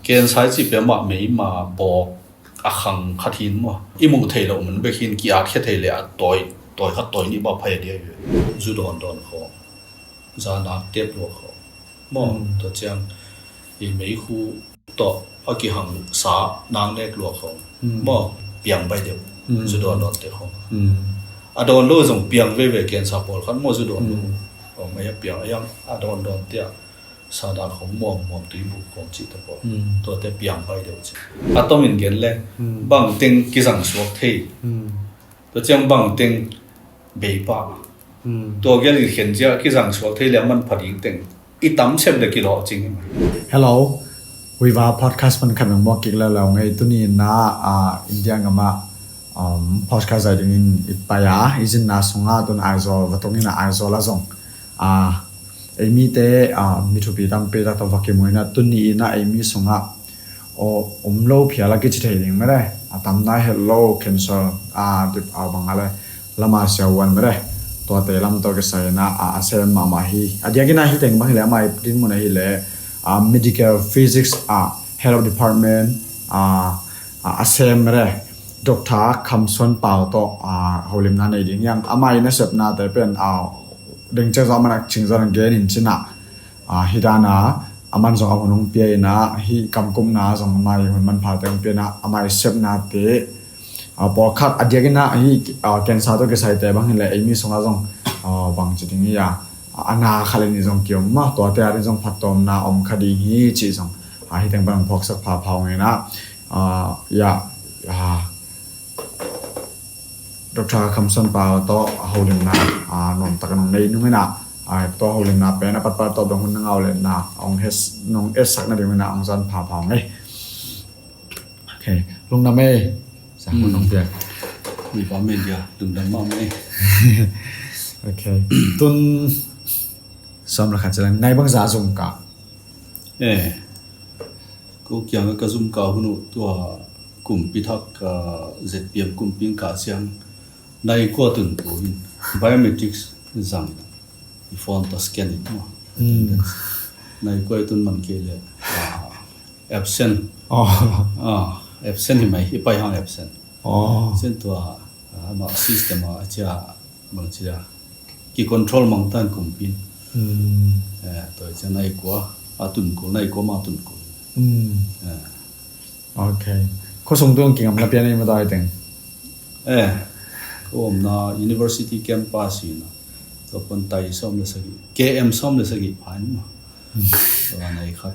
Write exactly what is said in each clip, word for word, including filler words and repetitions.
Cancer i cih pen mah meima bawk a khang khat hi in maw. I muh theih loh mun bek hi in, ki-at khia thei leh a tawi, tawi khat tawi nih bang phai a dia hi. Zu dawndawn khawng, za nak tep lua khawng maw. Mm. Tua ciang i meikhu tawh a kihangsa nak nek lua khawng, mm, maw, piang bai deuh. Mm. Zu dawndawn te khawng. Mm. A dawn lo zong piang veve, cancer pawlkhat maw, zu dawn lo. Mm. Aw, mai a piang a yang a dawndawn te ah sa dak khawng, muam muam, tuibuk khawng cih te pawh. Mm. Tuate piang bai deuh ci. A tomin gen leng, mm, bangteng kizang suak thei. Mm. Tua ciang bangteng bei pah. Mm. Tua gel in khen ciang kizang suak thei leh a manpha ding teng i tam sep leh kilawh cing hi mai. Hello. Viva podcast pan khat nong muak kik lel lo ngei. Tuni in ah, ah, India gam ah, um, podcast zai dingin i pai a, i zinna sungah tun Aizawl va tung in ah, Aizawl ah zong, ah, ei mite, ah, mi thupi tampi tak tawh va kimu in ah, tuni in ah ei mi sungah aw, om lo phial a kici thei ding mede. A tam nai het lo, cancer, a, dip a bang a le, lama siavuan mede. Tuate lam tawh kisai in ah, a, a sem mahmah hi. A diakin ah hih teng bang hi leh, amah i dinmun ahih leh, a, medical physics, a, health department, a, a, a sem mede. Doctor Kham Suan Pau tawh, a, holimna nei ding hi hang. Amah i nasepnate pen, a, deng ciang zong amah a cing zong gen in cin ah. A, hih dan a, aman zong a hun hong pia in ah, hih kamkupna zong amah i hun manphate hong pia in ah, amah i sepnate, a, pawlkhat a diakin ah, hih, a, cancer tawh kisaite bang hi leh, ei mi sungah zong, a, bangci ding hi a, a, a na khat le nih zong ki-om mah, tuate ading zong phattuamna om kha ding hi cih zong, a, hih teng pan hong phawksak phapha ung in ah, a, ya, a, Doctor Kham Suan Pau tawh holimna, a, nuam tak nong nei nung in ah, a, tua holimna pen a patpat tawh dong hun na ngau leh na, hong hes-, nong etsak nading in ah, hong zang phapha ung ei. Ok. Lungdam ei. Sa hun, hmm, nong piak. Viva Media, lungdam mahmah ei. Ok. Tun sawm le khat ci leng, nai bangzah zum kah? Eh. Ko kiangah ka zum kah hun uh, tua kumpi thak, ah, Z P M kumpi kah ciang nai kua tun ko in, biometrics zang in, i phone tawh scan in maw. Mm. Nai kua i tun man kei leh, ah, absent. Oh. Ah, absent hi mai, i pai hang absent. Oh. Cin tua, ah, amah system ah a cia, bangci a, ki-control mang tan kumpi in. Mm. Eh, tua ciang nai kua a tun kul, nai kua mah tun kul. Mm. Eh. Ok. Khuasung tung kingamla pian ei maw tua hi teng? Eh, ka omna university campus hi in ah, tua pan tai sawm le sagih, K M sawm le sagih pha in maw. Mm. Tua nai khat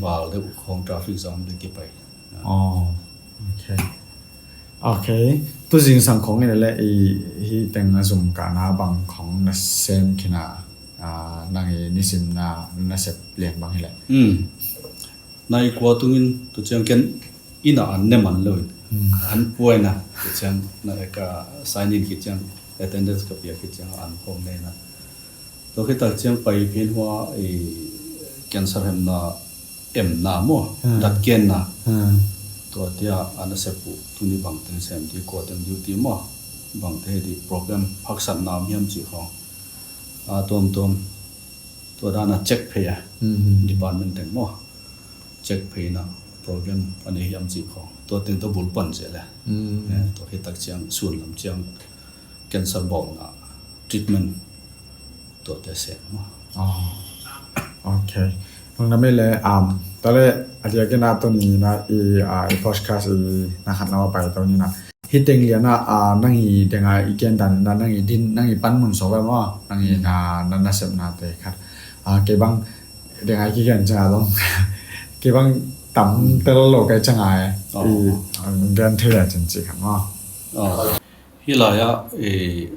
val deuh khawng traffic jam le kipai. Oh, ok. Ok. Tu zingsang khawng in leh i, hih teng a zum kahna bang khawng na sem khin a, ah, nang i nisim na, na sep liang bang hi leh. Hmm. Nai kua tungin, tu ciang ken inn ah an ne man lo in. Hmm. An pua in ah, tu ciang na ka sign in khit ciang, attendance ka pia khit ciang an khawng ne in ah. Tua khit tak ciang pai phin hua i cancer hemna, emna maw, hmm, datkenna. Hmm. Tua tia a nasep uh tuni bangteng sem dih, kua teng duty maw, bangteng dih program haksatna om hiam cih khawng. A tuamtuam tua dan a check phei a, hmm, department teng maw. Check phei in ah program a nei hiam cih khawng. Tua teng tua bul pan zel e. Hmm. Eh, tua khit tak ciang sun lam ciang cancer bawlna treatment tuate sem maw. Oh. Ok. Lungdam ei leh, um, tua leh a diakin ah tuni in ah i, ah, i podcast i na khat lam a pai to ni in ah. Hih teng lian ah, ah, nang i deng a i gen dan in ah nang i din, nang i panmun sawk ve maw. Nang i, hmm, na, na, nasepnate khat. Ah, kei bang deng a i kigen ciang a zong. Kei bang tam, hmm, tel lo kei ciang a e. Oh. I, ah, gen thei leh cin ci khat maw. Oh. Hih lai ah, eh,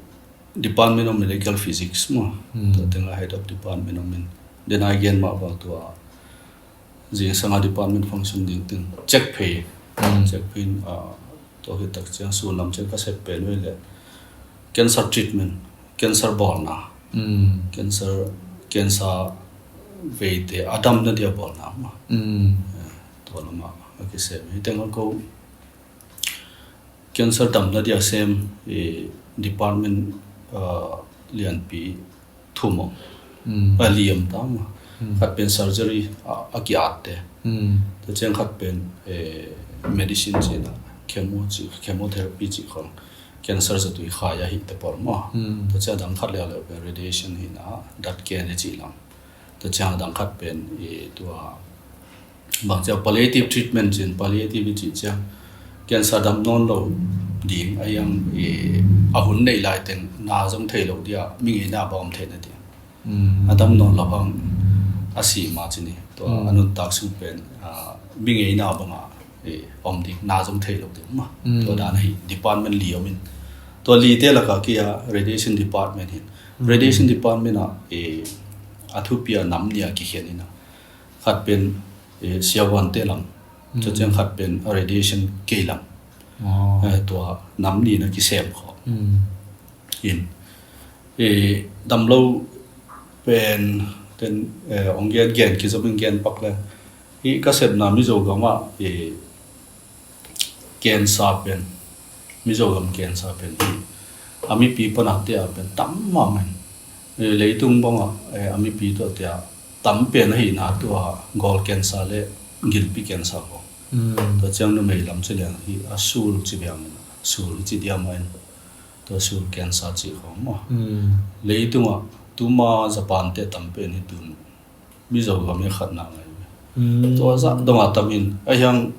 Department of Medical Physics maw. Hmm. Tua teng ah Head of Department om in. Dena i gen mah bang tua zingsang a department function ding teng check phei. Hmm. Check phei in, ah, tua khit tak ciang sun lam ciang ka sep pen uh leh cancer treatment, cancer bawlna. Hmm. Cancer, cancer veite a damna dia bawlna maw. Hmm. Eh, tua lam ah a kisem. Hih teng ah ko cancer damna dia sem, eh, department, ah, lianpi thum om. Mm. Ah, li om ta maw. Khat pen surgery a, a ki-atte. Tua ciang khat pen, eh, medicine cihna, chemo cih, chemotherapy cih khong, cancer zatui khai a hihte pawl maw. Tua ciang a dang khat leuleu pen radiation hina, dat ken i cih lam. Tua ciang a dang khat pen i tua bang ciang palliative treatment cin, palliative i cih ciang cancer dam nawn lo ding a, yang i a hun neih lai teng na zong thei lo dia, mi ngeina bawm theihna ding. A dam nawn lo hang a si ma ci ni. Tua a nuntak sung pen, ah, mi ngeina banga, eh, om ding, na zong thei lo ding ma. Tua dan ahi department li om in. Tua lite laka kia radiation department hin. Radiation department ah, eh, a thupi a nam nia kikhen ina. Khat pen, eh, siavuante lam. Tua ciang khat pen radiation kei lam. Eh, tua nam nina kisem kho. In, eh, damlo pen, ten, eh, ong gen, gen kizom in gen pak le. I ka sepna Mizo gam ah, eh, cancer pen, Mizo gam cancer pen hi. A mipi pana tia pen tam mah man. Eh, leitung banga, eh, a mipi tua tia tam pen ahina tua gol cancer le gilpi cancer ko. Tua ciang numei lam ci liang hi a sul ci biang in, sul ci diam in. Tua sul cancer cih khong maw. Leitunga tuma Japan te tam pen hi tun Mizo gam hi khatna ngai. Tua zah donga tam in a hiang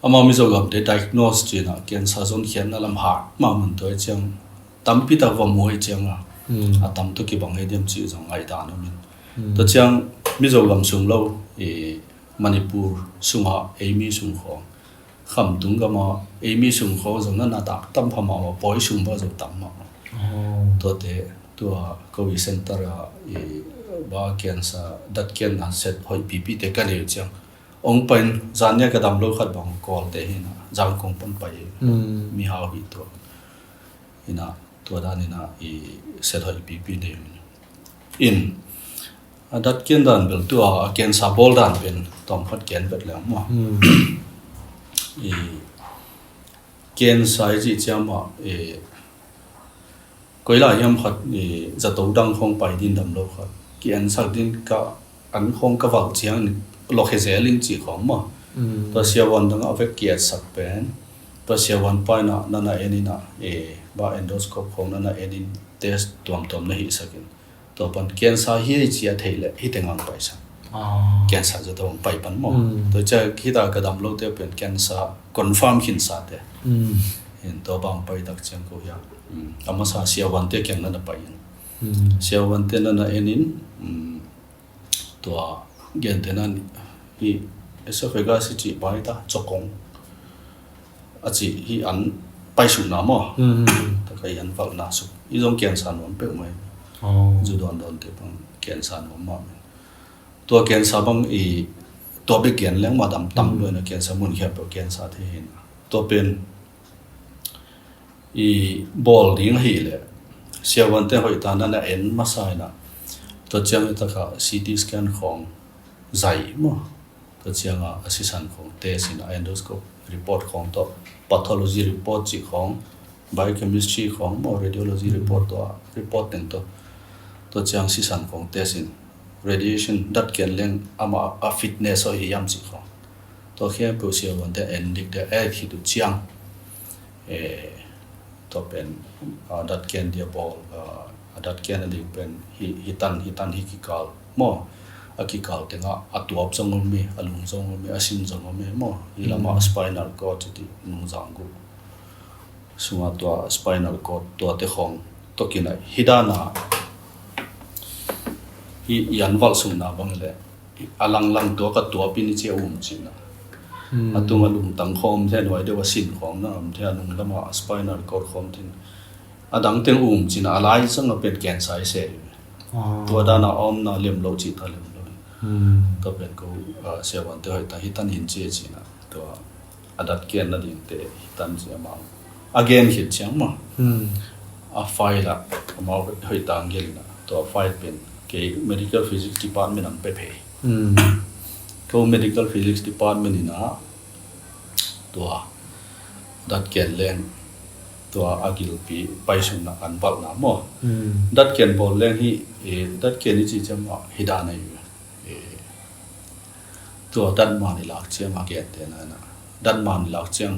ama Mizo gam te diagnose cina cancer zon khiatna lam hat ma mun tua ciang tampi tak va mu hi cianga. A tam tu kibang hi diam ci zong ngai dan om in. Tua ciang Mizo gam sung lo i Manipur sunga eimi sung khong Khamtung gama eimi sung khong zong na na tak tam pha mahmah, pawi sung ba zong tam mahmah. Tuate, tua ko i center a i ba cancer, dat ken na set hoih pipi te ka nei ciang. Ong pain zan nia ka dam lo khat bang kol te hi na, zang kong pan pai. Mi hau hi tua. Ina, tua dan ina i set hoih pipi nei. In, a dat ken dan bel tua, a cancer bawl dan pen tawm khat ken bet leng maw. I cancer i cih ciang mah, i koi lai hiam khat, i zato dang khong pai din dam lo khat. Ki an sak din ka an khong ka valh ciang ni, lok he zel in cih khong maw. Tua siavuan dang a vek ki at sak pen. Tua siavuan paina na na en ina, i ba endoscope khong na na en in test tuamtuam na hih sak in. Tua pan cancer hi ei ci a thei le hi teng ang pai sa. Cancer zato ang pai pan maw. Tua cia hita ka dam lo te pen cancer confirm khin sa te. Hin tua bang pai tak ciang ko hia. A masa siavuan te kiang na na pai in. Siavuan te na na en in, tua gen te na ni hi esophagus i ci pai ta cokong. A ci hi an pai suk na maw. Ta ka hi an valh na suk. I zong cancer nuam peuh mai. Zu dawn dawn te bang cancer nuam mah mai. Tua cancer bang i tua bek gen leng mah dam tam lo ina cancer mun khia peuh cancer thei hi na. Tua pen i bawl ding ahih leh siavuante hoih ta na na en masa ina. Tua ciang i taka C T scan khong zai maw. Tua cianga a sisan khong test in a endoscope report khong tawh, pathology report cih khong, biochemistry khong maw, radiology report tawh, report teng tawh. Tua ciang sisan khong test in radiation dat ken leng ama a fitness hoih hi hiam cih khong. Tua khempeuh siavuante en dik te a et khit uh ciang. Eh, tua pen, a dat ken dia bawl, a dat ken a ding pen hi, hi tan, hi tan, hi kikal maw. A kikal tengah a tuap zong om hi, a lung zong om hi, a sin zong om hi maw. Hi lamah spinal cord citi nungzang guh sunga tua spinal cord tuate khong tokin a hi dana hi i an valh sungna bang le a langlang tua ka tuapin i cia um cina. A tunga lungtang khawm thei, nuai deuh a sin khawm na om thei, a nung lama a spinal cord khawm thei. A dang teng um cina, a lai zanga pen cancer i se. Tua dana a omna lem lo cita lem lo. Tua pen ko, ah, siavuante hoih ta hi tan in cia cina. Tua a dat ken na ding te hi tan cia ma. A gen khit ciang ma. A file a, amau hoih tang gelina. Tua file pen kei medical physics department ang pe phei. Ko medical physics department ina tua dat ken leng Tua a gilpi paisukna an valhna maw. Hmm. Datken bawl leng hi, eh, datken i cih ciang mah hi dan ahi ve. Eh, tua datman i lak ciang a gente na na. Datman i lak ciang.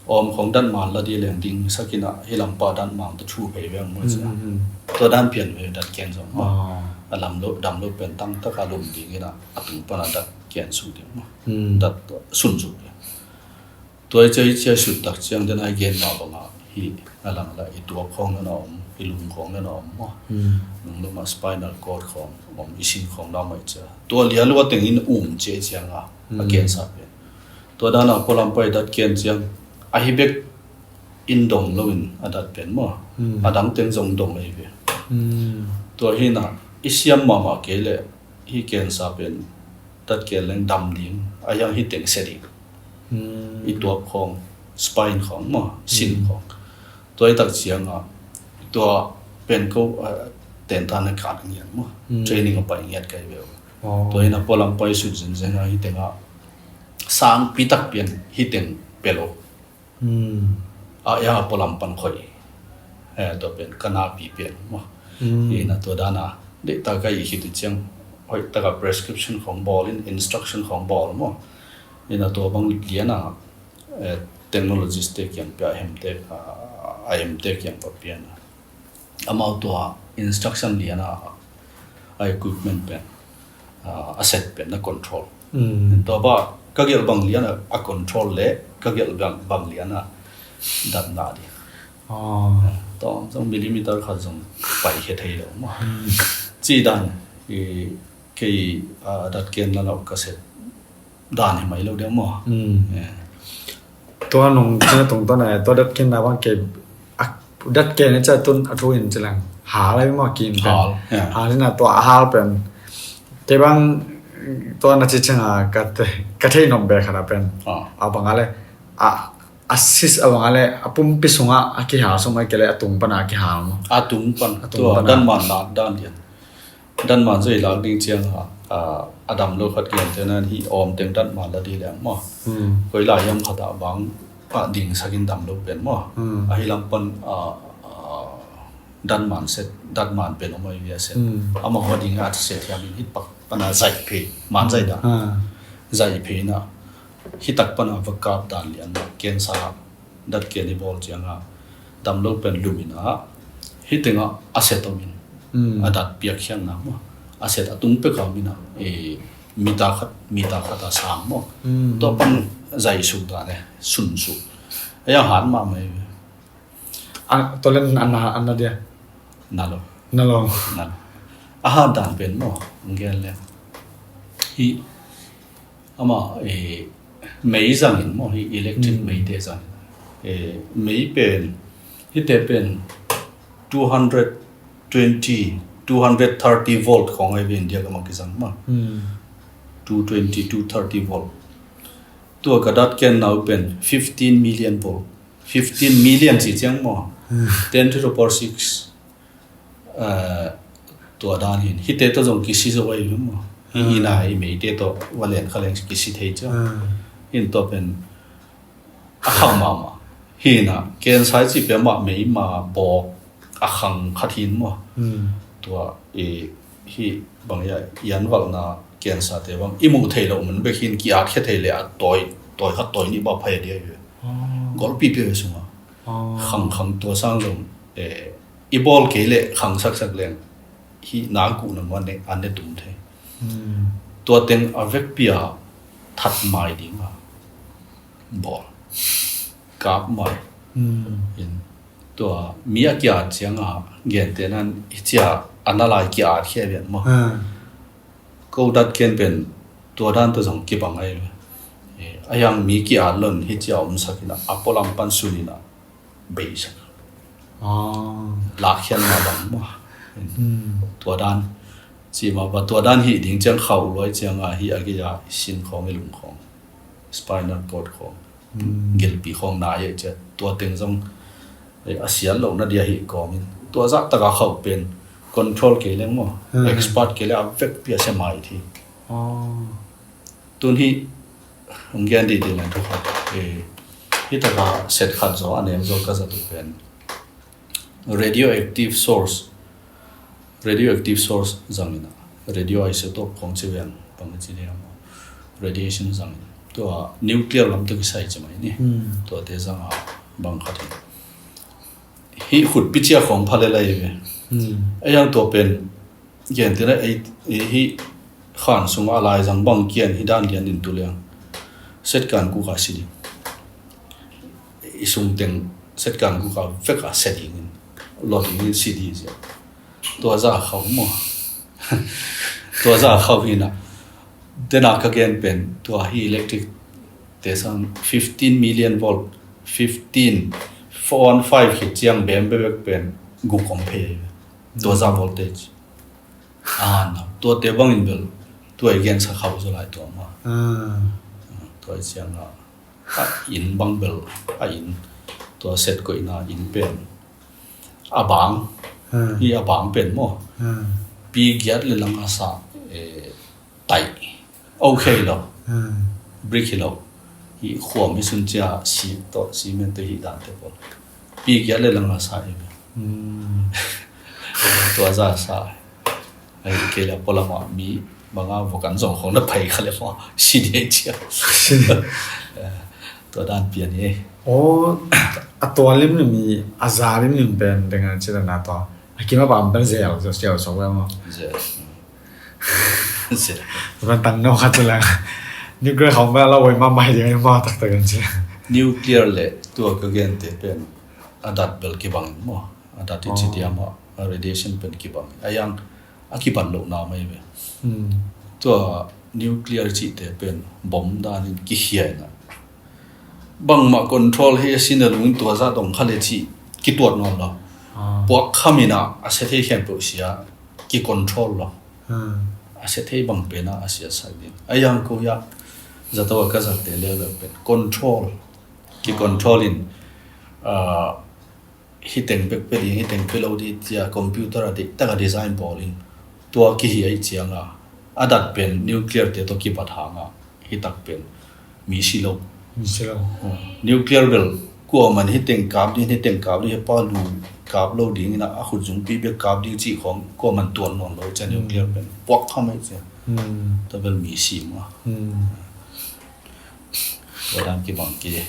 Awm khong datman la di leng ding sakin a hi lampa datman ta thu phei veng maw cia. Hmm, hmm. Tua dan pian ve datken zong maw. Ah. A lam lo, dam lo pen tang taka lum ding in a, a tung pan a datken suk ding maw. Hmm. Dat tua sun suk ding. Tua i cia i cia sut tak ciang den a i gen mah bang a hi a lang la i tuak khong na na om, i lung khong na na om maw. Hmm. Nung lum a spinal cord khong om, i sin khong na om a i cia. Tua lia lua teng in um cia i ciang a, a Hmm. cancer pen. Tua dan a pualam pai datken ciang a hi bek in dong lo in a dat pen maw. Hmm. A dang teng zong dong a hi ve. Hmm. Tua hi na i siam mahmah kei le hi cancer pen datken leng dam ding, a hiang hi teng se ding. Hmm. I tuak khong, spine khong maw, sin Hmm. khong. Tua i tak ciang a, tua pen ko, ah, tentan a kat ngiat maw. Hmm. Training a pai ngiat kai ve. Oh. Tua hi na pualam pai sut zenzen a hi teng a, sang pi tak pian hi teng pe lo. Hmm. A, ya pualam pan khoi. Eh, tua pen ka napi pian maw. Hmm. Hi na tua dan a, deih ta ka i khit i ciang, hoih taka prescription khong bawl in, instruction khong bawl maw. Hi na tua bang lian a, eh, technologist te kiang pia a hemte, a, a hemte kiang pa pian a. Amau tua instruction lian a, a equipment pen, a, a set pen na control. Mm. Tua ba, ka gelh bang lian a, a control le, ka gelh bang, bang lian a, datna di. Ah. Tua zong millimeter khat zong pai khia thei lo maw. Mm. Ci dan, i, kei, a, datken na lo ka set dan hi mai lo deuh maw. Mm. Eh. Tua nung kina tungtawn a, tua datkenna bang kei, a, datken i cia tun a thu in ci leng. Hal a maw kin pen. Hal, yeah. Hal in a tua a hal pen. Kei bang tua na ci ciang a ka te-, ka thei nop bek khat a pen. Ah. A bang a le, a, a sis a bang a le, a pumpi sung a, a kihal sung a kei le a tung pan a kihal maw. A tung pan. A tung pan a. Tua dan man na dan lian. Datman zong i lak ding ciang a, a, a dam lo khat kiang te nan hi awm teng datman la di leng maw. Hmm. Koi lai hiam khat ah bang a ding sakin dam lo pen maw. Hmm. A hi lam pan, a, a, datman set, datman pen om a i via set. Hmm. Amah hua ding a set hiam in hi pak pan a zai phe, man zai da. Hmm. Zai phe na. Hi tak pan a va kap dan lian maw. Cancer datken i bawl ciang a dam lo pen lum in a, hi teng a a set om in, mm, a dat piak khiatna maw, a set a tung pek a om in a, e, mita khat, mita khat a sang maw. Mm. Tua pan zai suk dan e, sun suk. A yang hat mahmah e. A, tua leh an na, an na dia? Na lo. Na lo. Na lo. A hat dan pen maw, ang gen le. Hi, amah, eh, mei zangin maw, hi electric, hmm, meite zangin. Eh, mei pen, hite pen two hundred twenty, two hundred thirty volt khong ai ve India gam a kizang maw. Hmm. Two twenty, two thirty volt. Tua ka datkenna uh pen fifteen million volt. Fifteen million ci ciang maw. Hmm. Ten to the power six. Eh, tua dan hin. Hite tawh zong kisi zo ai maw. Hi, ah, ina i meite tawh va len kha leng kisi thei ciang. Ah. Hin tua pen a khang mahmah. Hina, cancer ci pia mah mei mah bawk a khang khat hin maw. Hmm. Tua i hi bang ya, i an valhna cancer te bang i muh thei lo mun bek hin ki-at khia thei le a tawi, tawi khat tawi nih bah phai a dia hi ve. Oh. Golpi pia ve sunga. Oh. Khang khang tua sang zong, eh, i bawl kei leh khang saksak leng hi na guh nang wan ne, an ne tum thei. Hmm. Tua teng a vekpi a that mai ding a bawl. Kap mai. Hmm. In tua mi a ki-at ciang a gente nan hi cia a na lai ki-at khia vian maw. Ah. Ko datken pen tua dan tua zong kibang ai. Eh, a yang mi ki-at lon hi cia om sak in a, a pualam pan sun in a beisak. Ah. Lakkhiatna bang maw. Hmm. Tua dan. Ci mah bang tua dan hi ding ciang khauh luai ciang a hi a gei a i sin khawng i lung khawng. Spinal cord khawng. Hmm. Gilpi khawng nai a cia. Tua teng zong, eh, a sial lohna dia hi kawng in. Tua zah taka khauh pen control kei leng maw. Hmm. Expert kei leng a vekpi a sia mai thi. Oh. Tun hi, hong gen dih dih leng thu khat. Eh, Hi taka set khat zaw a nem zaw ka zat uh pen radioactive source, radioactive source zangin a, radioisotope khong ci ve, bang ci ding maw, radiation zangin, tua nuclear lam tawh kisai ci mai ni. Tuate zanga bang khat hi, hi khutpi cia khong pha le lai ve. Ei ang tua pen gen tina ei, ei hi khan sunga a laizang bang kian hi dan lian in tu liang set kan kuka si ding. I sung teng set kan kuka vek a set ding in, lot ding in si ding zia. Tua za khau maw. Tua za khau hi na. Tena ka gen pen tua hi electric te sang fifteen million volt, fifteen, four one five khit ciang bem bebek pen guk om phei. Tua za voltage. Ah, na, tuate bangin bel tua i gensa khau zaw lai tua maw. Tua i ciang a, a inn bang bel, a inn, tua set koihna inn pen a bang, hi a bang pen maw, pi giat le lang a sa, eh, taih, okay lo, brick hi lo, hi khuam hi sun cia, si tawh, cement tawh hi dan te pawl, pi giat le lang a sa hi. Tua za sa. Ai, kei le pawlamah mi manga vok an zong khong na pai kha le maw, si dei cia. Tua dan pian hi. Aw, a tua limlim hi, a za limlim pen denga ci dana tua a kima pam pen zel, zel, zel sok ve maw. Zel. Zel. Tua tang no khat ci la. Nuclear khong ba la wai ma mai ding maw, taktak kan ci. Nuclear le tua ka gente pen a dat bel kibang maw. A dat i ci diam a, a radiation pen kibang. A yang a kibat lohna mai ve. Tua nuclear cihte pen bom danin kikhia ina, bangmah control hi a sina lungin tua zah dong kha le cih kituat nawn lo. Puak kham ina a sia thei khempeuh sia kicontrol lo. A sia thei bang pena a sia sak ding. A yang ko ya zato a ka zate leuleu pen control, kicontrol in, ah, hi teng bek pe ding, hi teng pe lo ding cia computer a deihtaka design bawl in tua kihi ahi cianga a dat pen nuclear te tawh kibat hanga hi tak pen mi si lo. Mi si lo. Nuclear bel kuaman hi teng kap ding, hi teng kap ding, hi pa lu kap lo ding ina a khut zungpi bek kap ding cih khong kuaman tuan nawn lo cia nuclear pen puak kham ahi cia. Tua bel mi si ma. Tua dan kibang ki.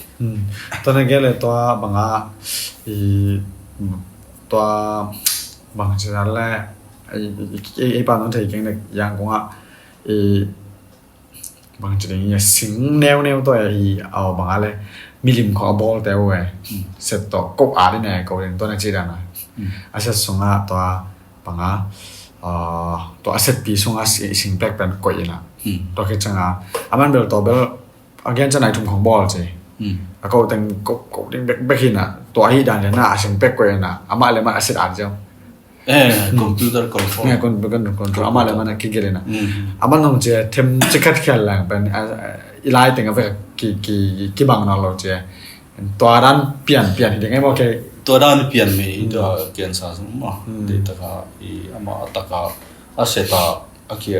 Tua na gele tua banga i tua bang ci dan le i pa nong thei keng ne yang kong a i bang ci ding i sing neu neu tua i au banga le milim kho a bawl te u e. Set to ko a di ne ko din tua na ci dan a. A set sunga tua banga tua a setpi sunga sing pek pen koih ina. Tua khit cianga a man bel tua bel a gen ciang nai thum khong bawl ci. A ko teng ko ko ding bek bek hi na tua hi dan le na a sing pek koih ina amah le man a set an ciang. Computer control. Nge kon kon kon amah le man a kigel ina. Amah nong ci them ci khat khial lang pen i lai teng a vek ki ki kibang na lo ci. Tua dan pian pian hi ding ai maw kei. Tua dan pian mi hi tua kian sa sung maw. Deitaka i amah taka a seta a ki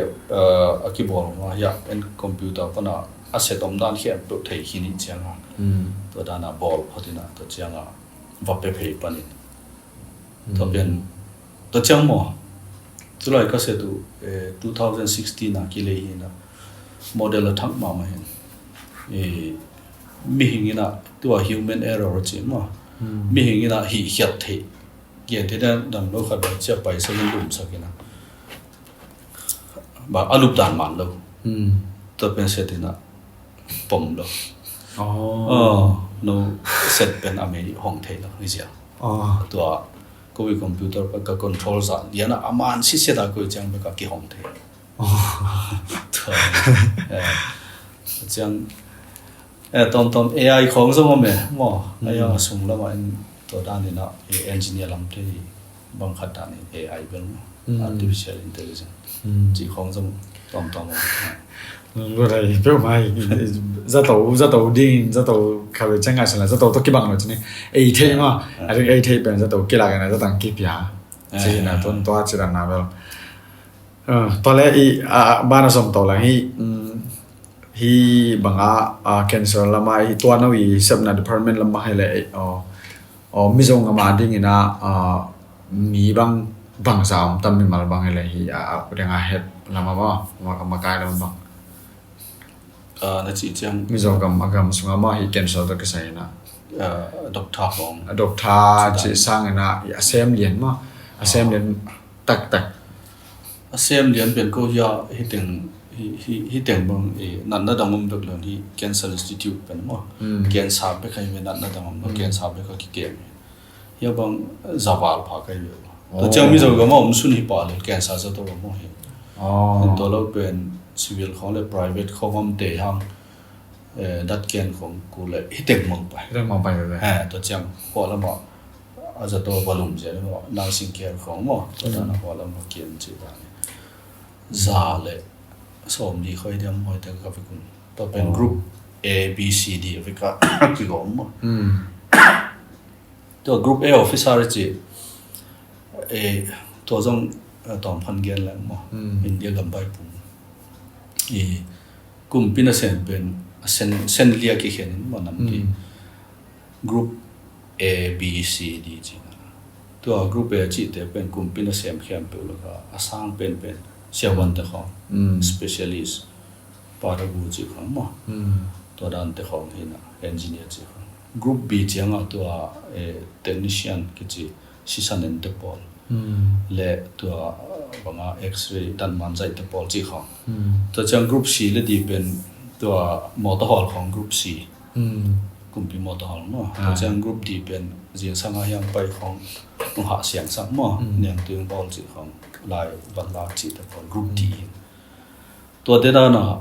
a kibawl ma hia en computer pana a set om dan khempeuh thei hi ni cianga. Tua dana bawl photina tua cianga va pe phei panin. Tua pian tua ciang maw. Tulai ka set uh two thousand sixteen a kilei hina model a thak mahmah hin. Mihing ina tua human error ci maw. Mihing ina hih khiat theih. Kian theih dan dang lo khat cia paisa in lumsak ina. Ba a lup dan man lo. Tua pen set ina pom lo. No set pen a mei hong thei lo hi zia. Tua ko i computer pa ka control za liana a man si set a ko i ciang bek a kihong thei. Tua ciang Eh, tom tom A I khong zong om e maw. A yang a sung lamah in tua danin ah i engineer lamte i bang khat danin A I bel maw. Artificial intelligence ci khong zong tom tom om. Luat ai peuh mai zato zato ding zato khabe chang a sala zato to kibang lo chini. Ei thei ma a ring ei thei pen zato kila kana zatang kipia. Ci na ton to a ci dan na bel. Tua le i bana som to lang hi. Hih bangah, ah, cancer lamah hih tua no i sepna department lamah hi leh, oh, oh, Mizo gam a dingin ah, ah, mi bang bangza om tam mimal bang hi leh hih, ah, ah, deng a het lamah maw, ma-, makai lamah bang. Ah, na cih ciang Mizo gam a gam sungah maw hih cancer tawh kisai in ah. Ah, doctor khawng. A doctor cih sangin ah, a sem lian maw. A sem lian taktak. A sem lian pen ko hia hih teng, hih, hih, hih teng bang, eh, natna dang om bek lo hih Cancer Institute pen maw. Cancer bek hi ve, natna dang om lo, cancer bek a kikem hi. Hia bang zaval pha kai ve. Tua ciang Mizo gam a om sun hih pa le cancer zato om maw hi. Tua lo pen civil khawng le private khawng om te hang, eh, dat ken khawng ku le hih teng mang pai. Hih teng mang pai ve ve. Eh, tua ciang khua lamah a zato va lum zia le maw, nursing care khawng maw, tua dan a khua lamah kian ci dan. Za le sawm li khoi diam hoi te ka vekun. Tua pen group A, B, C, D a veka kigawm maw. Tua group A officer ci, eh, tua zong, eh, tawm phan gen leng maw. India gam bai pum. I kumpi nasem pen a sen, sen lia kikhen in maw nam di. Group A, B, C, D ci na. Tua group A cihte pen kumpi nasem khempeuh laka a sang penpen siavuante khawng, specialist, paragu ci khawng maw. Tua dante khawng hi na, engineer ci khawng. Group B ciangah tua, eh, technician kici sisan ente pawl. Le tua, uh, banga X-ray dan manzaihte pawl ci khawng. Tua ciang group C le D pen tua motor hawl khawng group C. Kumpi motor hawl maw. Tua ciang group D pen zingsang a hiang pai khawng, hong hah siangsak maw. Niangtuing bawl ci khawng, lai van lak cihte pawl group D in. Tuate dana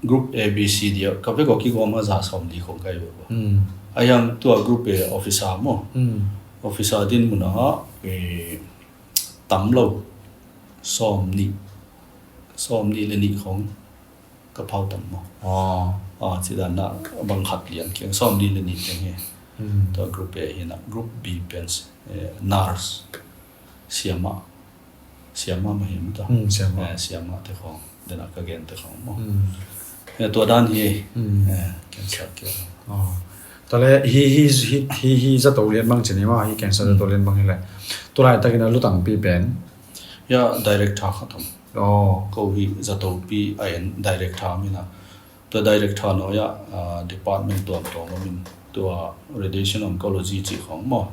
group A, B, C, D a ka vek aw kigawm a za sawm li khong kai ve. A hiang tua group A officer maw. Officer din muna, eh, tam lo sawm nih, sawm nih le nih khong ka phau tam maw. Ah, ci dana bang khat lian kiang sawm nih le nih kiang hi. Tua group A hina group B pen, eh, nurse, siama. Siama mah hi maw ta. Siama. Eh, siama te khong. Dena ka gen te khong maw. Eh, tua dan hi. Eh, cancer care. Tale hi, hi, hi, hi, hi zato lian bang cini maw, hi cancer zato lian bang hi le. Tulai takin a lutangpi pen. Ya, director khat om. Ko hi zatopi a en director mina. Tua director nuai ah, ah, department tuamtuam om in tua radiation oncology cih khawng maw.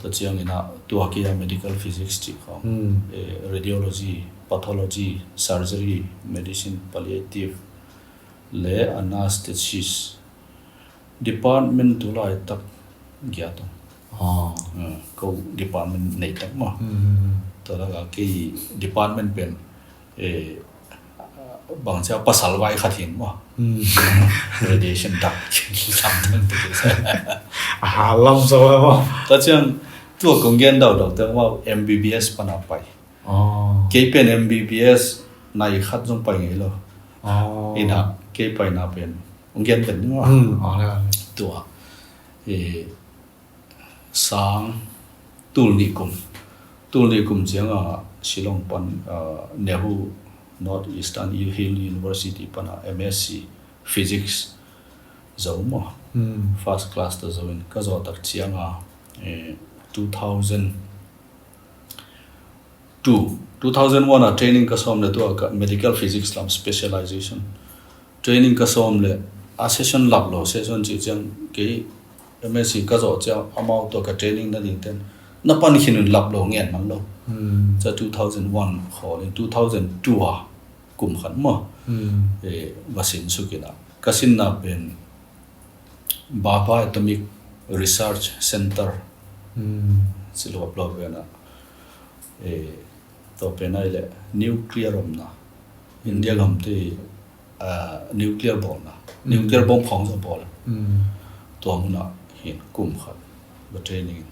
Tua ciangin ah tua kia medical physics cih khawng. Eh, radiology, pathology, surgery, medicine, palliative, le anaesthesis. Department tulai tak giat om. Ah, ko department nei tak maw. Tua laka kei department pen, eh, bangcia pasal vai khat hin maw. Radiation dak. A hal lam so maw. Tua ciang tua kong gen daudau te maw M B B S pana pai. Kei pen M B B S nai khat zong pai ngei lo. Ina kei paina pen kong gen pen ni maw. Tua, eh, sang tul nih kum. Tul nih kum cianga Shillong pan, ah, Nehru North Eastern Hill University pana M S C Physics zo maw. First class ta zo in ka zo tak cianga, eh, two thousand two, two thousand one a training ka sawm le tua ka medical physics lam specialization. Training ka sawm le a session lap lo, session cih ciang kei M S C ka zawh ciang amau tua ka training nading ten na pan khin un lap lo ngen man lo. Ca two thousand one khawl in two thousand two a kum khat maw. Eh, va sin suk in a. Ka sinna pen Bhabha Atomic Research Center. Si luap luap ve na. Eh, tua pen ai le nuclear omna. India gam te, ah, nuclear bawlna. Nuclear bomb khawng zo bawl. Tua muna hin kum khat. Ba training.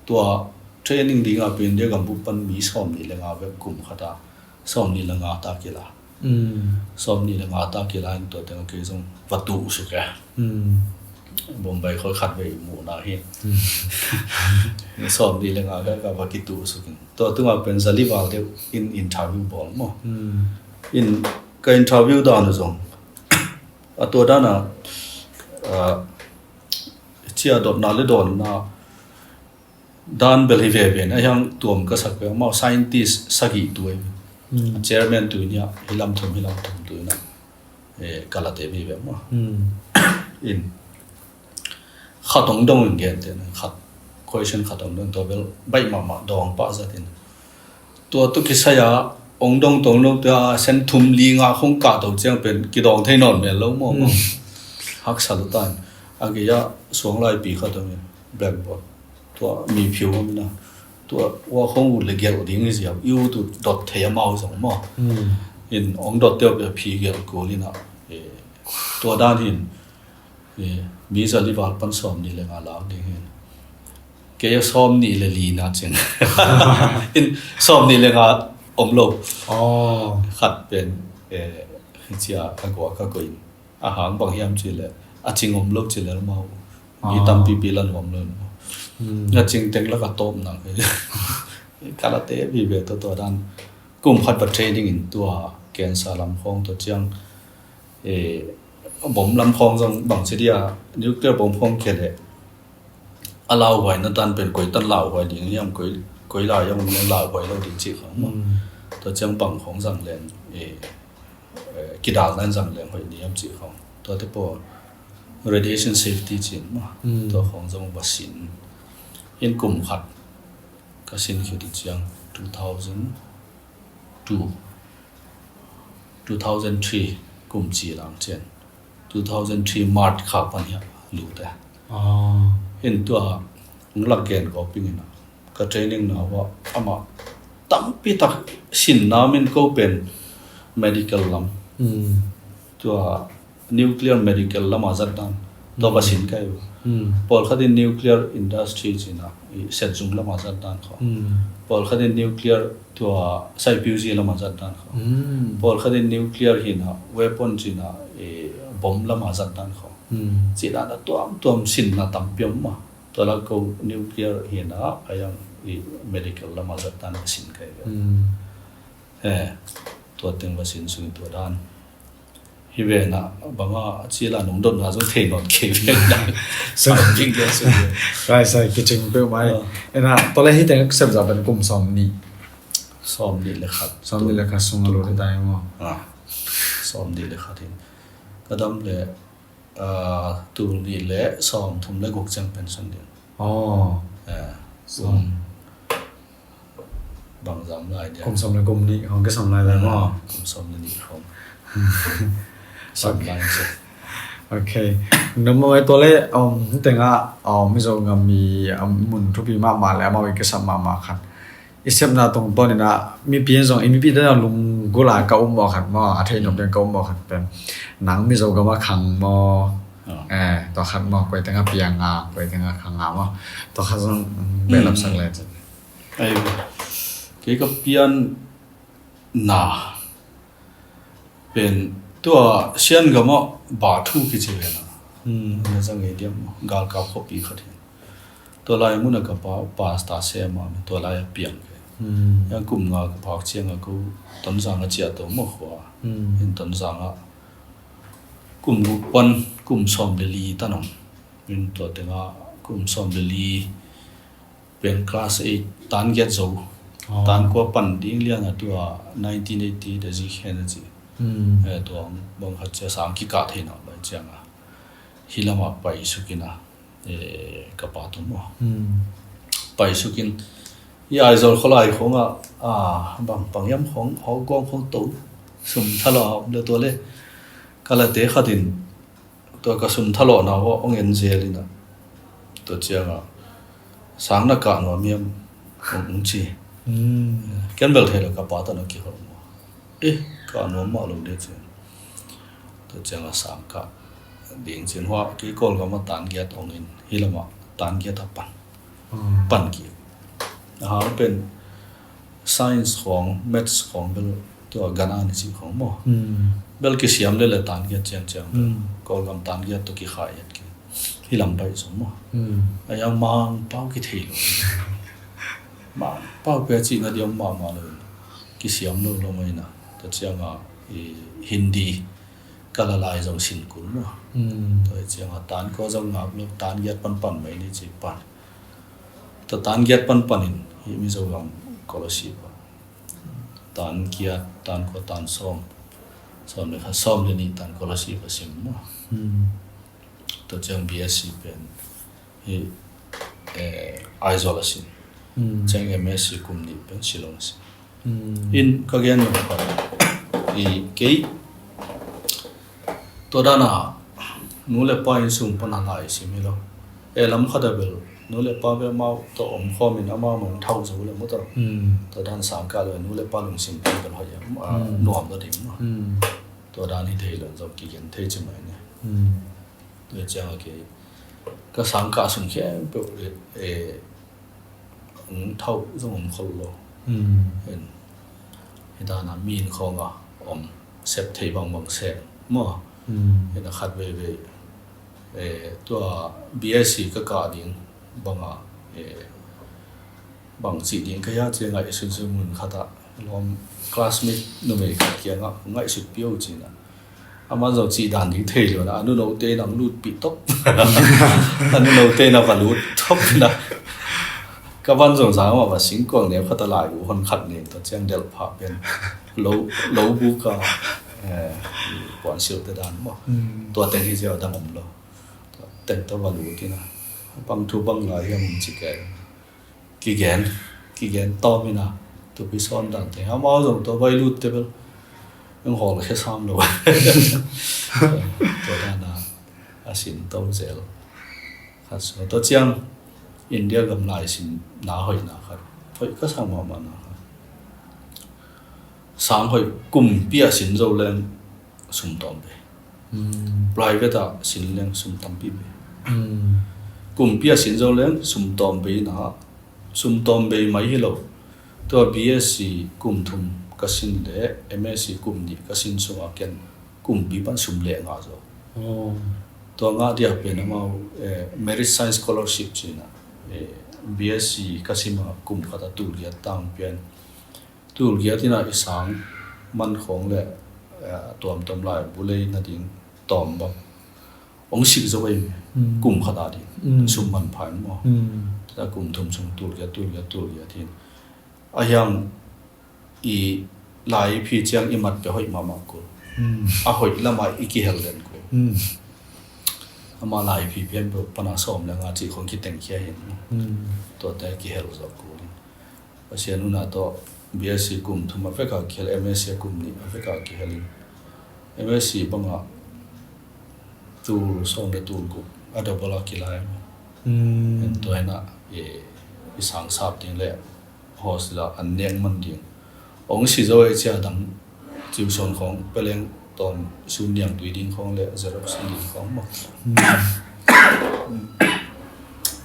Tua training dinga pen India gam bup pan mi sawm nih le nga vek kum khat a. Sawm nih le nga ta kila. Sawm nih le nga ta kila in tua teng kei zong va tuh suk e. Bombay khoi khat vei muhna hi. Sawm nih le nga ka, ka va kituh suk in. Tua tunga pen zali val deuh in interview bawl maw. In ka interview dan zong A tua dana, ah, cia dotna le dawnna dan bel hi veve na hiang tuam ka sak ve, amau scientist sagih tu ei. Hmm. A chairman tu nia, hi lam thum, hi lam thum tu ina, eh, ka late vive maw. Hmm. In, khat ong dong in gen te na, khat, question khat ong dong, tua bel baih mahmah dawng pah zat in. Tua tu kisai a, ong dong tong lo, tua sen thum li nga khong kah to ciang pen, kidawng thei nawn mel lo maw, maw. Hmm. Haksa lo tan. A gei a, suang lai pi khat ong in, blackboard. Tua mi phiu om ina. Tua ua khong ut le gelh ding hi ziau. I ut ut dot thei amau zong maw. Hmm. In ong dot teuh pia phi gelh kul ina. Eh, tua dan hin, eh, mi za li val pan sawm nih le nga lak ding hin. Kei a sawm nih le li na cin. In sawm nih le nga om lo. Oh. Khat pen, eh, cia a gua ka ko in. A hang bang hiam ci le, a cing om lo ci le mau. Mi tampipi la nuam lo. Hmm. A cing teng la ka tawp na. Ka late vive tua tua dan. Kum khat va training in tua cancer lam khong tua ciang, eh, bom lam khong zong bang ci dia, nuclear bom khong kia le. A lauhuai na tan pen koi tan lauhuai ding hiam, koi, koi lai hiam lauhuai lo ding ci khong maw. Hmm. Tua ciang bang khong zang len, eh, eh, kidal nan zang leng hoih ni hiam cih khong. Tuate pawh radiation safety cih maw. Hmm. Tua khong zong va sin. In kum khat ka sin khit uh ciang two thousand two, two thousand three kum ci lang cian. Two thousand three March kha pan hiah lut e. Ah. In tua hong lak gen ko pingin a ka training na hua amah tampi tak sin na min ko pen medical lam. Mm. Tua nuclear medical lama zat dan. Tua va sin kai uh. Mm. Pawlkhat in nuclear industry cina, i setzung lama zat dan kho. Mm. Pawlkhat in nuclear tua psychology lama zat dan kho. Mm. Pawlkhat in nuclear hina weapon cina, i bom lama zat dan kho. Mm. Cina na tuamtuam sin na tampi om ma. Tua la ko nuclear hina a yang i medical lama zat dan ka sin kai ve. Mm. Eh, tua teng va sin sung tua dan. Hi ve na banga a ci la nung dot na zong thei nawn kei ve na. Sai. Sai, sai, kicing peuh mai. Ah. Ena, tua le hi teng ka sem za pen kum sawm nih. Sawm nih le khat. Sawm nih le khat sung a lo le tai mo. Ah. Sawm nih le khat hin. Ka dam le, ah, tul nih le sawm thum le guk ciang pension ding. Oh. Eh, sawm. Kum bang zam lai dia. Kum sawm le kum nih hong kisam lai lai mo. Ah, kum sawm le nih hong. Sawm lai se. Okay. Namo ai tua le, um, tenga, um, Mizo ngam mi, um, mun thupi mahmah le amau i kisam mahmah khat. I sepna tungtawn ina mipi in zong, i mipi dan a lunggulh a ka um maw khat maw, a thei nop ding ka um maw khat pen. Nang Mizo gam a khang maw, eh, tua khat maw, koi teng a piang a, koi teng a khang a maw. Tua khat zong, mm, behlap sak le cin. Ai, kei ka pian na. Pen tua Sian gam ah ba thu kici ve na. Hmm. Na zang ei diam, galkap khuapi khat hi. Tua lai mun a ka pa, pastor sem a, tua lai a piang ve. Hmm. Yang kum nga ka phak ciang a ko Tonzang a ciah to maw khua. Hmm. In Tonzang a kum guk pan kum sawm le li tan om. In tua teng a kum sawm le li pen class eight tan giat zo. Oh. Tan kua pan ding lian a tua nineteen eighty te zi khen a ci. Hmm. Eh, tua bang khat cia sang kikah thei na bai ciang a. Hi lam a pai sukin a, eh, ka pa tum a. Hmm. Pai sukin, i Aizawl khualai khong a, ah, bang pang yam khong, hau gong khong to, sum thala a om le tua le. Ka la te khat in, tua ka sum thalawhna uh hong en zel in a. Tua ciang a, sang na kah nuam hiam, hong, hong ci. Hmm. Ken bel thei lo ka pa tan a kihawm a. Eh, kah nuam mah lo de ci. Tua ciang a sang kah ding cin hua, kei Kawlgam a tan giat hong in, hi lam a tan giat a pan. Hmm. Pan kik. A hang pen science khong, maths khong bel tua gan a ni ci khong maw. Hmm. Bel kisiam le le tan giat ciang ciang. Hmm. Kawlgam tan giat tua kikhai et ki. Hi lam pai sung maw. Hmm. A yang Mangpau kithei lo. Mangpau pia ci na diam mahmah lo. Kisiam lo lo mai na. Tua ciang a i Hindi. Kala lai zong sin kul maw. Tua hi ciangah tan kua zong ngak lo, tan giat panpan mai ni ci pan. Tua tan giat panpan in hih Mizoram scholarship ah tan giat, tan kua, tan sawm, sawm le khat, sawm le nih tan scholarship a sim maw. Tua ciang B S C pen hih, eh, Aizawl a sim. Ciang M S C kum nih pen Shillong a sim. In ka gen nop khat, i kei tua dana nu le pa inn sung pana lai sim hi lo. E lam khat a bel nu le pa bel amau tawh om khawmin amau mong thau zo le mu tawh. Tua dan sang kah le nu le pa lungsim pen bel hoih a, a, nuam lo ding maw. Tua dan hi thei lo zong kigen thei ci mai ni. Tua ciang a kei ka sang kah sung khempeuh e, e, hong thauh zong om khol lo. Hen, hi dana mi inn khawngah om sep thei bangbang sep maw. Hen, a khat veivei, eh, tua B S C ka kah ding banga, eh, bang cih ding ka hia ci a ngaihsun sun mun khatah lawm classmate numei khat kiangah ngaihsut pio cina. Aman zong cih dan ding thei lo na, a nunote in ang lutpih top. A nunote in a va lut top na. Ka van zong zang mah va singkuang neu khat a lai uh hon khat nen tua ciang delh phah pen lo, lo buka, eh, puan silh te dan maw. Tua teng hi ziau dang om lo. Tua teng tawh va lut ina. Bang thu bang lai hiam ci kei. Kigen, kigen tawm ina, tupi sawn dan te. Amau zong tua vai lut te bel, eng hawl khe sam lo. Tua dana, a sin to zel. Khat sua tua ciang, India gam lai sin na hoih na khat. Hoih ka sang mahmah na khat. Sang hoih kumpi a sin zo leng sum tawm ve. Private ah sin leng sum tampi ve. Kumpi a sin zo leng sum tawm ve na, sum tawm ve mai hi lo. Tua B S C kum thum ka sin le M S C kum nih ka sin sungah ken kumpi pan sum leh ngah zo. Tua ngah dia pen amau, eh, Merit Science Scholarship cina, eh, B S C ka sima kum khat a tul giat tang pian. Tul giat ina i sang man khawng le, eh, tuamtuam lai bulei nading tawm bang. Ong sik zo ei kum khat a ding. Sum man phain maw. Tua kum thum sung tul giat, tul giat, tul giat hin. A hiang i lai phi ciang i mat pia hoih mahmah kul. A hoih lamah i kihel den kul. Ama lai phi pian pana sawm le nga cih khong kiteng khia hin. Tuate kihel zo kul. Pasian nuna tawh B S C kum thum a veka kihel, M S C kum nih a veka kihel in. M S C banga tul sawm le tul guk a double a kilai. En tua hina i, i sang sap ding le hostel a an nek man ding. Ong si zo e cia dang Ciusawn khawng peleng tawn sun niang tui ding khawng le Xerox ding khawng maw.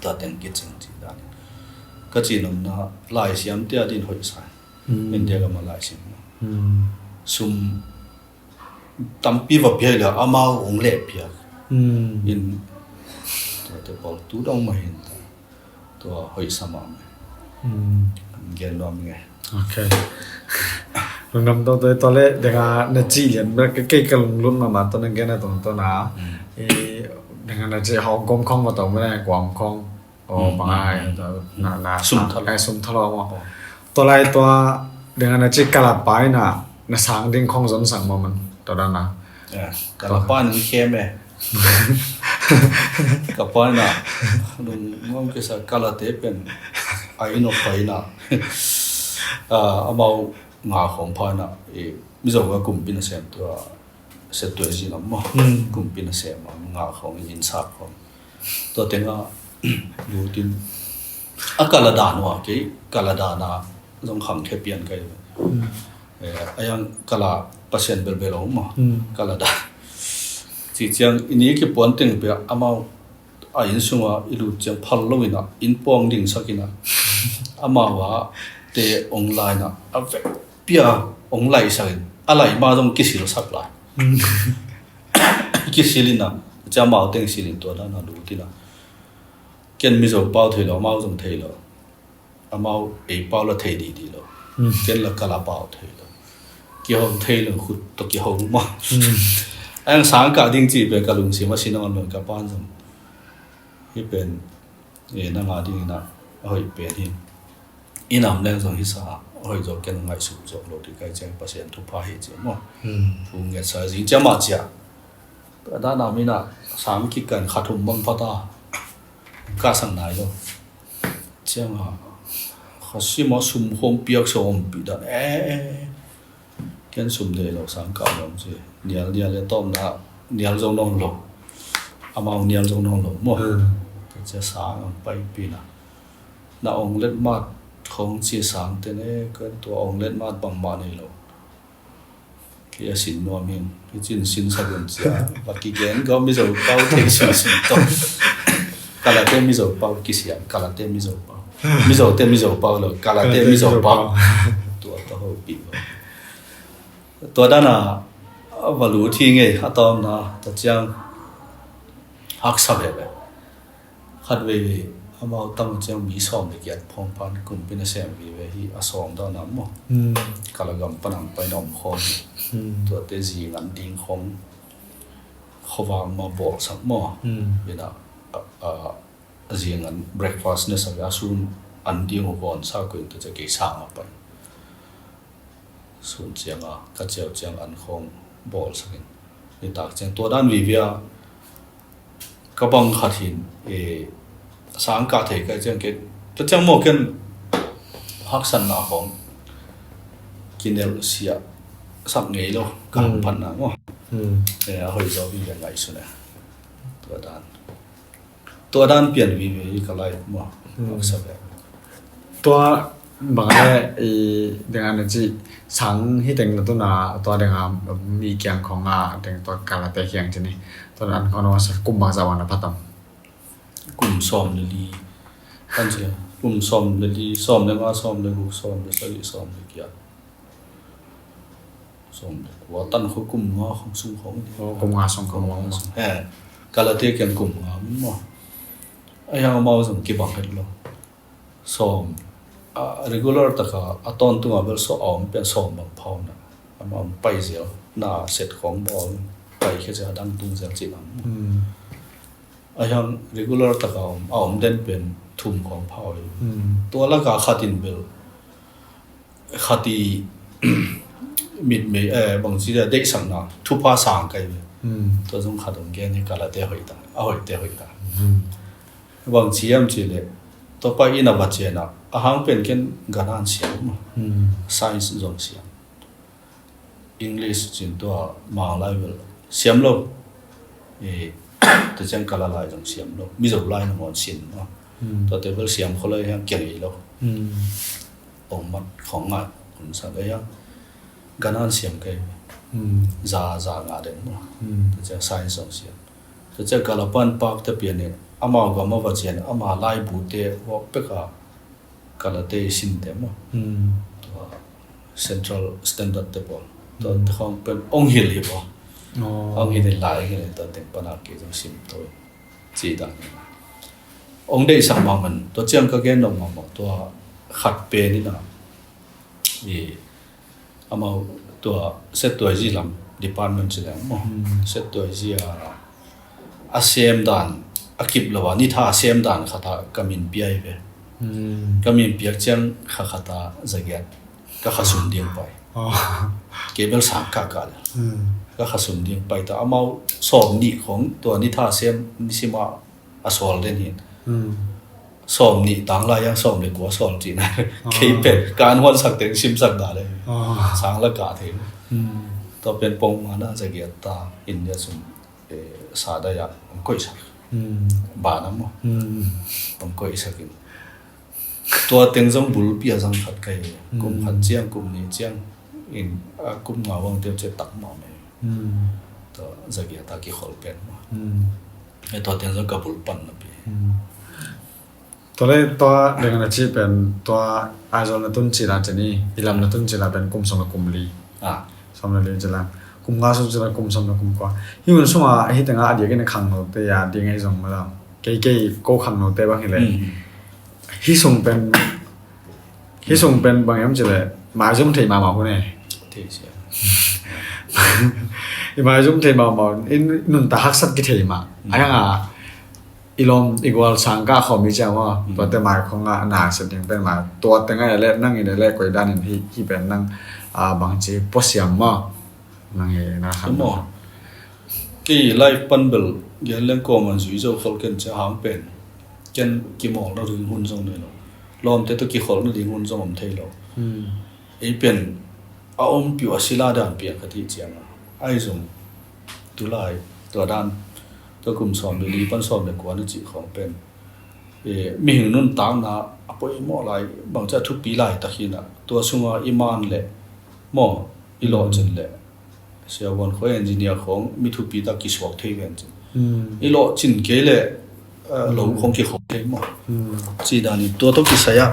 Tua teng kicing ci dan in ka ci nopna laisiam tia din hoih sa. India gama laisiam sum tampi va pia le amau ong leh pia in tua te pawl tu dong ma hin ta. Tua hoih sa mah mah. Gen nuam nge. Ok. Lungdam to to to le denga na ci lian ba ke ke ka lunglut mah mah to na gen na tong to na. I denga na ci hau gom khong ma to ma na guam khong. O pangai na na sum thalo. Ai sum thalo ma. To lai tua denga na ci kala pai na na sang ding khong zon sang ma man to da na. Kala pai na mi khem e. Ka pa ina nung ngam kisa kalate pen a ino pa ina amau nga khong pa ina Mizo ka kumpi na sem tua se tua zi lam maw. Kumpi na sem a nga khong in sa khong tua tenga lutin a kala dan wa kei kala dan a zong khang khe pian kai. Eh, a yang kala Pasian belbel om maw. Kala da. Ci ciang i ni kipuan teng pia amau a inn sunga i lut ciang phal lo ina inn puang ding sak ina amau a te ong lai na a vek pia ong lai sak in a lai ma zong kisil sak lai. Kisil ina cia mau teng sil in tua da na lut ina ken Mizo pau thei lo amau zong thei lo. Amau ei pau la thei didi lo. Ken la kala pau thei lo. Kihong thei lo khut to kihong ma. Ang sang kah ding cih pen ka lungsim a si nawn lo, ka pan zong hih pen, eh, nang a dingin a hoih pen hi. I nam leng zong hisa a hoih zo, ken ngaihsut zo lo ding ka hih ciang Pasian thupha hi ci maw. Hmm. Thu ngetsa zing ciang mah cia. Tua dan a mi na sang kik kan kha thum bang pha ta. Ka sang nai lo. Ciang a kha sim a sum khawng piak sawm pi dan. Eh, eh, eh. Ken sum deih lo sang kah lo ci. Nial, nial e tawm na nial zo nawn lo. Amau nial zo nawn lo maw. Hmm. Tua cia sang ang paipih na. Na ong let mat khawng ci sang te ne, ken tua ong let mat bangmah nei lo. Kei a sin nuam ing, kei cin sin sak un cia. Bak kigen ko Mizo pau thei sun sun tawh. Kalate Mizo pau kisiam, Kalate Mizo pau. Mizo te Mizo pau lo, Kalate Mizo pau. Tua tawh ho pi lo. Tua dan a va lut hi ngei, a tawm na, tua ciang haksa veve. Khat veivei amau tam ciang mi sawm le giat phawng pan kumpi nasem vive hi a sawm dan a maw. Hmm. Kalagam pan ang pai na om khawm. Hmm. Tuate zing an ding khawm khuavak ma bawlsak maw. Hmm. Ina, a, a, a zing an breakfast na sa a sun an ding uh vawn sa kuin tua cia kei sang a pai. Sun ciang a, ka ciau ciang an khawng bawlsak in. Nitak ciang tua dan vivia ka bang khat hin, eh, sang kah thei ka ciang ken, ka ciang maw ken haksatna khawng kinel sia sak ngei lo, ka hang phatna maw. Hmm. Eh, a hoih zaw vivia ngaihsun e. Tua dan. Tua dan pian vive hi ka lai maw. Hmm. Haksa ve. Tua bang le i deng an ci sang hi teng na tuna tua deng a mi kiang khong a deng tua Kalate kiang ci ni. Tua an khong na sa kum bang za wan a phatam. Kum sawm le li. Kan ci kum sawm le li, sawm le nga, sawm le guk, sawm le sagi, sawm le giat. Sawm le kua tan kho kum nga khong sung khong. Oh, kum nga sung khong. Kum nga sung. Eh, Kalate kiang kum nga min maw. A yang amau zong kibang het lo. Sawm, a, regular taka a tawntunga bel sawm a om pian sawm bang phau na. Ama om pai zel na set khong bawl pai khe cia dang tung zel cih lam. Hmm. A yang regular taka om, a om den pen thum khong phau hi. Hmm. Tua laka khat in bel khat i mitmei, eh, bangci a deihsakna thupha sang kai ve. Hmm. Tua zong khat ong gen hi Kalate hoih ta, a hoihte hoih ta. Hmm. Bangci am ci le, tua pa ina va ciana, a hang pen ken ganan siam, hmm, science zong siam. English cin tua Manglai vel siam lo. Eh, tua ciang Kala lai zong siam lo. Mizo lai na ngawn sin maw. Hmm. Tuate vel siam kho lai hiang kiang ei lo. Hmm. Ong mat khong ngai, kun sa lai hiang. Ganan siam kai. Hmm. Za, za nga den maw. Hmm. Tua ciang science zong siam. Tua ciang Kala pan pak te pian in, amau gam a va cian, ama laibu te vawk pek a, Kalate i sin te maw. Hmm. Tua Central Standard te pawl. Tua, hmm, te khong pen ong hilh hi maw. Oh. Ong hilh hi lai hilh hi tua teng pan a kei zong sim to. Ci dan. Ong deihsak mahmah, tua ciang ka gen nop mahmah, tua khat pen ina. I amau tua set tuaizi lam department ci leng maw. Hmm. Set tuaizi a, a sem dan, a kip lo a, nitha a sem dan khat a ka min pia hi ve. Hmm. Ka min piak ciang kha khat a zagiat ka kha sum ding pai. Oh. Kei bel sang kah kah le. Hmm. Ka kha sum ding pai ta, amau sawm nih khong tua nitha a sem nisim a a sawl den hi. Hmm. Sawm nih tang lai hiang sawm le kua sawl cihna. Ah. Kei pen ka an huansak teng simsak dah le. Ah. Sang la kah thei. Hmm. Tua pen pongmana zagiat ta India sum, eh, sa dai ah ong koihsak. Hmm. Bana maw. Hmm. Ong koihsak in. Tua teng zong bulpi a zang khat kai. Hmm. Kum khat ciang, kum nih ciang in, a, kum nga bang teu ciang tak mah mai. Hmm. Tua zagiat a kikhol pen maw. Hmm. E tua teng zong ka bul pan na pi. Hmm. Tua le tua deng na ci pen tua Aizawl na tun ci la ci ni, i lam na tun ci la pen kum sawm le kum li. Ah. Sawm le li ci la. Kum nga sung ci la kum sawm le kum kua. Hi mun sunga hi tenga a diak in a khang lo te a ding a hi zong ma lam. Kei kei ko khang lo te bang hi le. Hmm. Hi sung pen, hi sung pen bang hiam ci le, ma zom thei mahmah hun e. Thei sia. I maizum thei mahmah, i nuntak haksat kithei mah. Mm. A hiang a, i lawm, i gual sang kah khawm i ciang maw, mm, tuate mai khong a na sep ding pen mah. Tuate ngai a leh, nang in a leh, koi dan in hih, hih pen nang, a, bangci puasiam maw. Nang hi na khan. Maw. Kei live pan bel, gen leng kawm an zui zo khol ken cia hang pen. Ken kimawlna ding hun zong nei lo. Lawmte tawh kikholhna ding hun zong om thei lo. Hmm. Ei pen, a om piu a sila dan piang ka ti ciang a. Ai zong, tu lai, tua dan, tua kum sawm le li pan sawm le kua na cih khawng pen. E, mihing nuntakna a poimawh lai, bangci a thupi laitak hi na. Tua sunga i man le, maw, i lawhcin le. Siavuan khawng engineer khawng mi thupi tak kisuak thei ven cin. Mm. I lawhcin kei le, eh, lo khawng kikhawm thei maw. Mm. Ci dan in tua tawh kisai ah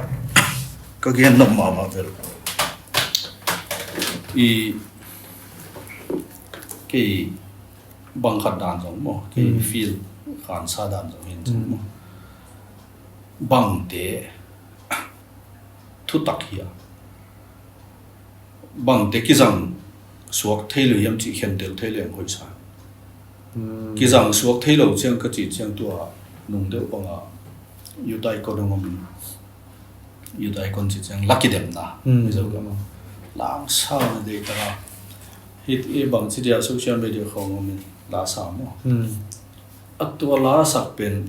ka gen nop mahmah vel. I, kei bang khat dan zong maw, kei, mm, field khansa dan zong hin cin, mm, maw. Bangte thutak hi a. Bangte kizang suak thei lo hiam cih khentel thei leng hoih sa. Hmm. Kizang suak thei lo ciang ka cih ciang tua nung deuh banga youth icon hong om in. Youth icon cih ciang la kidemna. Hmm. Mizo gam a. Langsang a deih taka. Hih, hih bangci dia social media khawng om in la sa maw. Hmm. A tua la sak pen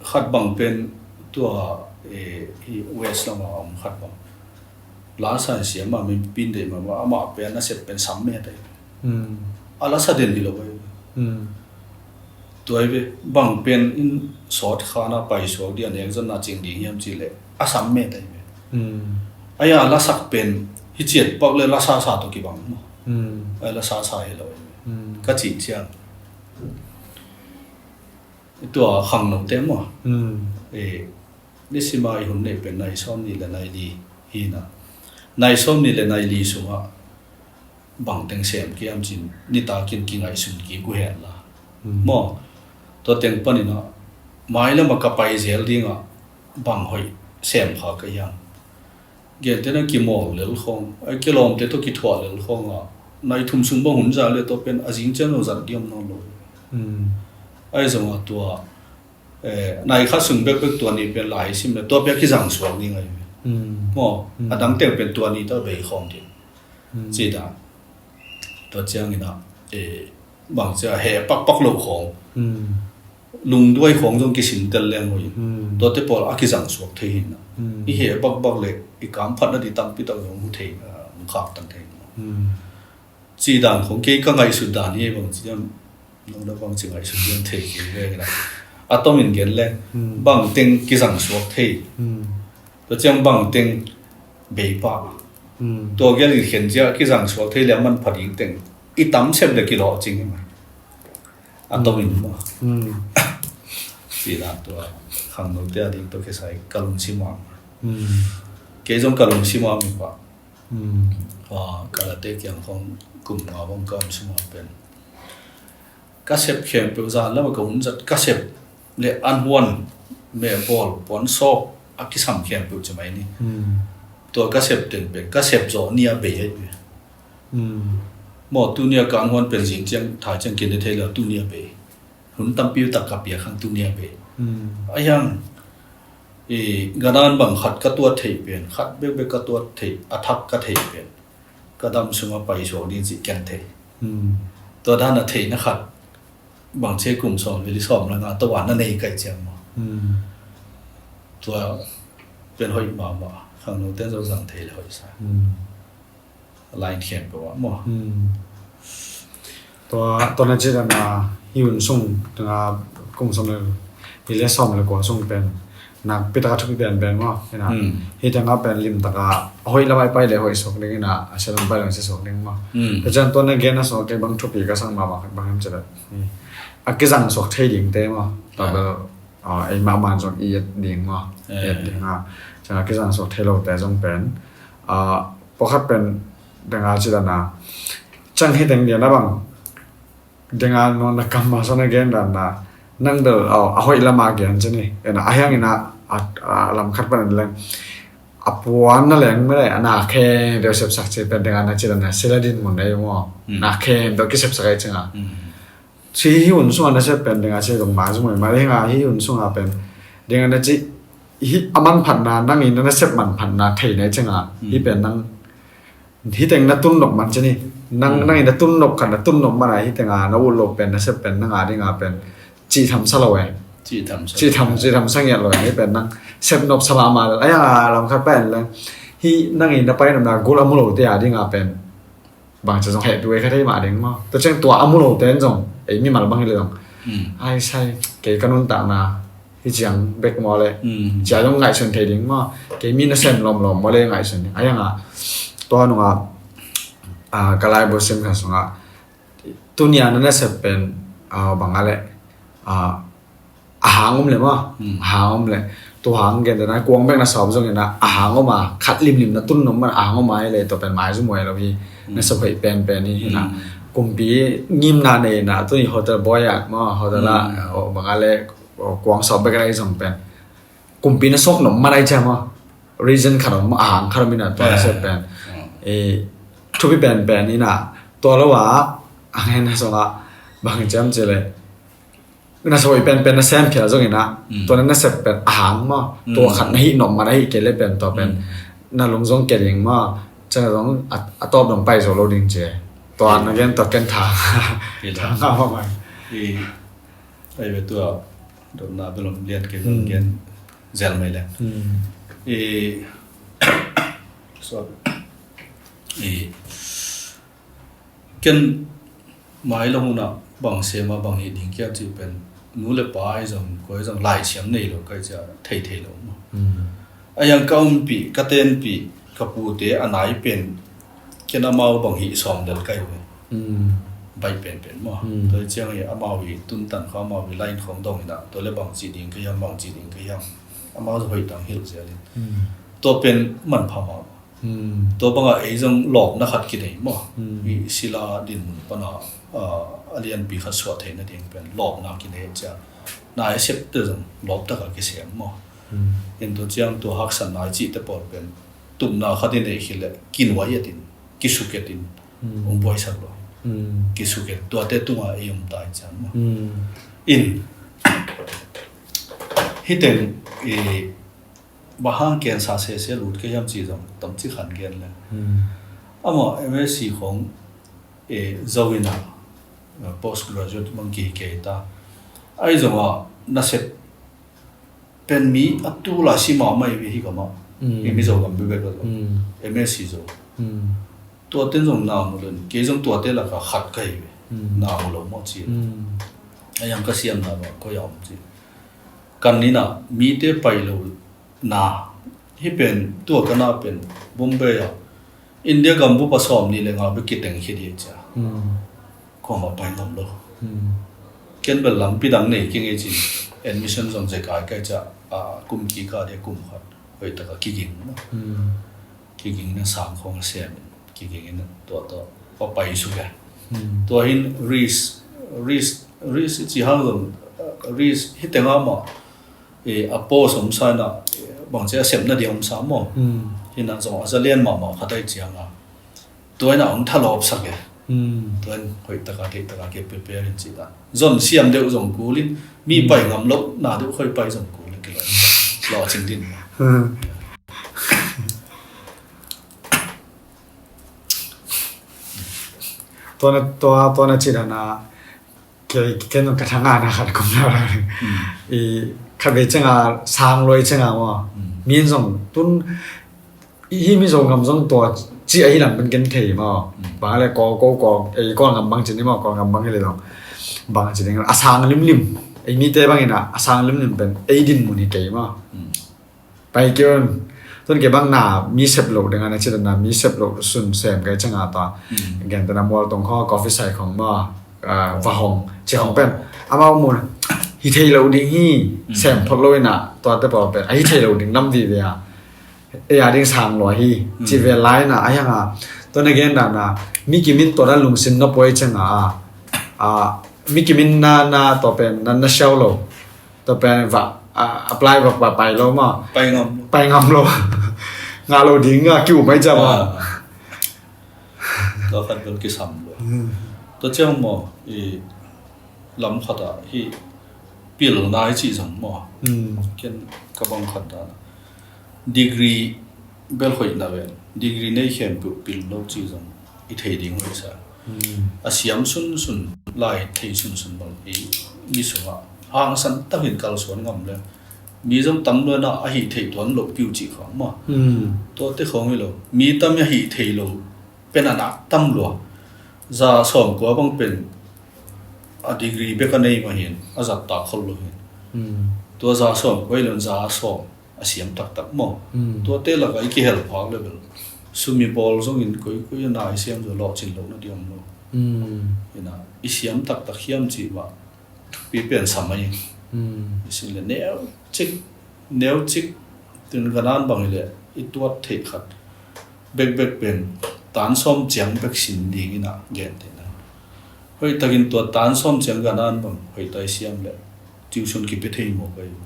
khat bang pen tua, eh, hih West lama om khat bang. La sa in siam a, mi pin deih mahmah, amah pen a sep pen sam met ai. Hmm. A la sa den hi lo ai. Hmm. Tua ai ve, bang pen in sawt khan a pai suak ding a nek zon a cing ding hiam cih leh a sam met ai ve. Hmm. Ai a la sak pen hi ciat pak le la sa sa tawh kibang maw. Hmm. Ai la sa sa hi lo ai ve. Hmm. Ka cih ciang. Tua khangnote maw. Hmm. Eh, Nisima i hun neih pen nai sawm nih le nai li hi na. Nai sawm nih le nai li sungah bangteng sem kiam cin nitakin kingaihsun kik uh hen la. Hmm. Maw, tua teng panin ah mailam a ka pai zel dingah bang hoih sem kha ka hiam. Gentehna kimawl lel khawng, ai kilawmte tawh kithuah lel khawng ah nai thum sung bang hun za le tua pen a zing ciang lo zat diam nawn lo. Hmm. Ai zongah tua Eh, nai khat sung bekbek tua nih pen lai sim le tua pia kizang suak ding ahi ve. Mm. Maw, mm, a dang teng pen tua nih tawh bei khawm ding. Mm. Ci dan. Tua ciangin ah, eh, bang cia he pakpak lo khawng. Mm. Lungduai khawng zong kisim tel leng hoih. Mm. Tuate pawl a kizang suak thei hi na. Mm. I he bakbak le i kam phatna di tampi tak zong hu thei, ah, mu khak tang thei na. Mm. Ci dan khawng kei ka ngaihsut dan hi bang ci dan, nong da bang ci ngaihsut dan thei kei ve na. A tomin gen le, hmm, bang teng kizang suak thei. Hmm. Tua ciang bang teng bei pah. Hmm. Tua gen in khen cia kizang suak thei le a man pha ding teng. I tam sep le kilawh cing hi mai. A tomin maw. Hmm. Ci dan tua khangnote a ding tua kisai ka lungsim a. Hmm. Kei zong ka lungsim a mi pah. Hmm. Ah, ka late kiang khawng kum nga bang ka om sima pen. Ka sep khempeuh zan lama ka hun zat ka sep le an huan meh bawl puan sawk a kisam khempeuh ci mai ni. Hmm. Tua ka sep teng pen, ka sep zawh ni a bei ahi pen. Hmm. Maw tuni a ka an huan pen zing ciang, thai ciang kin thei lo tuni a bei. Hun tampi tak ka piak hang tuni a bei. Hmm. A hiang, i, ganan bang khat ka tuat theih pen, khat bekbek ka tuat theih, a thak ka theih pen. Ka dam sungah pai suak ding cih ken thei. Hmm. Tua dan a theihna khat, bang cia kum sawm, veli sawm langa, tua na nei kai ciang maw. Hmm. Tua pen hoih mahmah, khangno ten zo zang thei le hoih sa. Hmm. Line khempeuh ah maw. Hmm. Tua, tua na ci dan a, hi hun sung, tengah kum sawm le, hi le sawm le kua sung pen. Nakpi taka thupi pen pen maw. Hi na. Hmm. Hi tengah pen lim taka, a hoih lamah i pai le hoih suak ding hi na, a sia lam pai le sia suak ding maw. Hmm. Tua cian tua na gen a suak kei bang thupi ka sang mahmah bang hiam ci dan. Hi. A kizang suak thei ding te maw. Tua bel, ah, ei mahmah zong i et ding maw. Eh. I et ding a. Cian a kizang suak thei lo te zong pen. Ah, pawlkhat pen deng a ci dan a. Ciang hi deng lian a bang. Deng a no na kam ma so na gen dan a. Nang bel, oh, a hoih lama gen ci ni. Ena, a hiangin a, a, a lam khat pan leng. a puan na leng mah le a na khempeuh sepsak ci pen ding a na ci dan a sila din mun na i maw. Na khempeuh kisepsak a i ciang a. Ci hi hun sung a na sep pen ding a ci zong mai zong mai mai ding a hi hun sung a pen ding a na ci hi a manphatna nang in na sep manphatna thei na i ciang a hi pen nang hi teng na tun nop man ci ni. Nang nang in na tun nop khat na tun nop man a hi teng a na ut lo pen na sep pen nang a ding a pen ci tham sa lo e. Ci tham sa. Ci tham ci tham sa ngiat lo e hi pen nang sep nop sa ma ma a yang a lam khat pen leng hi nang in na pai nop na gul a mu lo te a ding a pen bang ci zong heh tu e kha thei ma ding maw. Tua ciang tua a mu lo te zong ei mimal bang hi le zong ai sai kei ka nuntakna hi ciang bek maw le cia zong ngaihsun thei ding maw. Kei mi na sem lawmlawm maw le ngaihsun ding a yang a tua nung a ka laibu sim kha sung a tunia na na sep pen bang a le a hang om le maw. A hang om le tu hang gen dana kuang bek na sawm zong ina a hang om a khat limlim na tun nom man a hang om a hi le tua pen mai zu muai lo hi. Na sep hoih pen pen hi hina kumpi ngimna nei na tuni hotel boy a maw hotel a bang a le kuang sawm bek a le zong pen kumpi na sawk nom man a i ciang maw. Reason khat om a hang khat om ina tua na sep pen thupi pen pen ina tua lo a a ngen na song a bang ciam ci le na sawh i pen pen na sem phial zong ina tua na na sep pen a hang maw. Tua khat na hi nop man a hi kei le pen tua pen na lung zong ke ding maw. Ciang zong a tawp dong pai zo lo ding ci tua na gen tua ken tha. Tha nga maw mai. Ai ve tua dotna belom lian ke zong gen zel mai le. I so i ken mai lo huna bang sema bang hi ding kia ci pen nu le pa ai zong koi zong lai siam nei lo kai cia thei thei lo maw. A yang ka umpi ka tenpi ka pute a nai pen ken amau bang hi sawm del kai ve. Bai pen pen maw. Toi ciang hi amau hi tun tan kha amau hi lain khong dong ina to le bang ci ding ka yam bang ci ding ka yam amau hoih tang hil zel in to pen man pha maw. Tua bangah ei zong lawpna khat kinei maw. Hi sila dinmun pana a lianpi khat suah theihna ding pen lawpna kinei cia. Na i sep te zong lawp taka kisem maw. In tua ciang tua haksan na i cih te pawl pen tumna khat i neih khit le kinuai atin kisuketin hong buaisak lo. Kisuket tuate tunga ei om ta i ciang maw. In hiteng i bang hang cancer sese lut ka hiam ci zong tam ci khan gen le. Amah M S C khong e zo ina post graduate mang ki kei ta. Ai zong a na sep pen mi a tu la si ma mai vi hi kama. Mi mi zo gam bebek a zo. M S C zo. Tua ten zong na mu len kei zong tua te la ka khat kai ve. Na mu lo mo ci. A yang ka siam na ba ko ya om ci. Kan ni na mi te pai lo na hi pen tua ka na pen Bombay a India gam bup a sawm ni le nga bek kiteng hi di cia. Khuama pai ngam lo. Ken bel lampi dang nei kingei cin admission zong zekai kai cia a kum kika dia kum khat hoih taka kiging na. Kiging na sang khong a siam in kiging in tua tua pa pai su ke. Tua hin risk risk risk ci hang zong risk hi teng ama a post om sa ina bangci a sepna dia om sa maw. Hina zong a za lian mahmah khat ai cianga tua ina hong thalawp sak e. Tua in hoih taka theih taka ke prepare in ci ta zon siam deuh zong kul in mi pai ngam lo na deuh hoih pai zong kul in kilo lawh cing din. Tua na tua tua na ci dana Kei ken ka thanga na khat kum na la. I kha ve chenga sang loi chenga mo. Min zong tun i hi mi zong ngam zong tua ci a hi lam pen ken thei mo. Bang le ko ko ko ei ko ngam bang chin ni mo ko ngam bang hi le zong. Bang chin ni a sang lim lim. Ei mi te bang ina a sang lim lim pen ei din mun hi kei mo. Pai kiun. Tun ke bang na mi sep lo ding ana ci na mi sep lo sun sem kai changa ta. Gen ta na mual tong kho coffee sai khong ma. Va hong ci hong pen. Amau mun hi thei lo ding hi sem phot lo ina tua te pa pen. A hi thei lo ding lam vi ve a. E a ding sang lo hi ci ve lai na a yang a. Tun again na na mi kimin tua dan lungsim na poi changa. A mi kimin na na tua pen na na siau lo. Tua pen va apply va pai lo ma. Pai ngam lo. Pai ngam lo. ngah lo ding a ki-um ahi ciang maw. Tua khat bel kisam lo. Tua ciang maw, i lam khat ah hih pilna i cih zong maw. Ken ka bang khat dan degree bel hoih na ven, degree nei khempeuh pil lo cih zong i thei ding hoih sa. A siam sunsun, lai thei sunsun bang i mi sungah hangsan takin kalsuan ngam le mi zong tam luanah a hih theih tuan loh piu cih khawng maw. Tuate khawng hi lo, mi tam a hih thei lo pen a nak tam lua. Za sawm kua bang pen a degree bek a nei mah hin a zat tak khol lo hin. Tua za sawm kua i lon za sawm a siam taktak maw. Tuate lakah i kihel phak le bel sum i bawl zongin koi koi a na i siam zaw lawhcin lohna diam lo. Ina i siam taktak hiam cih mah pi pen sam ahi. I sin le neu cik neu cik tun ka nan bang hi le i tuat theih khat bekbek pen tan sawm ciang bek sin ding ina gen theihna. Hoih takin tua tan sawm ciang ka nan bang hoih ta i siam le tuition kipe thei maw ka hi.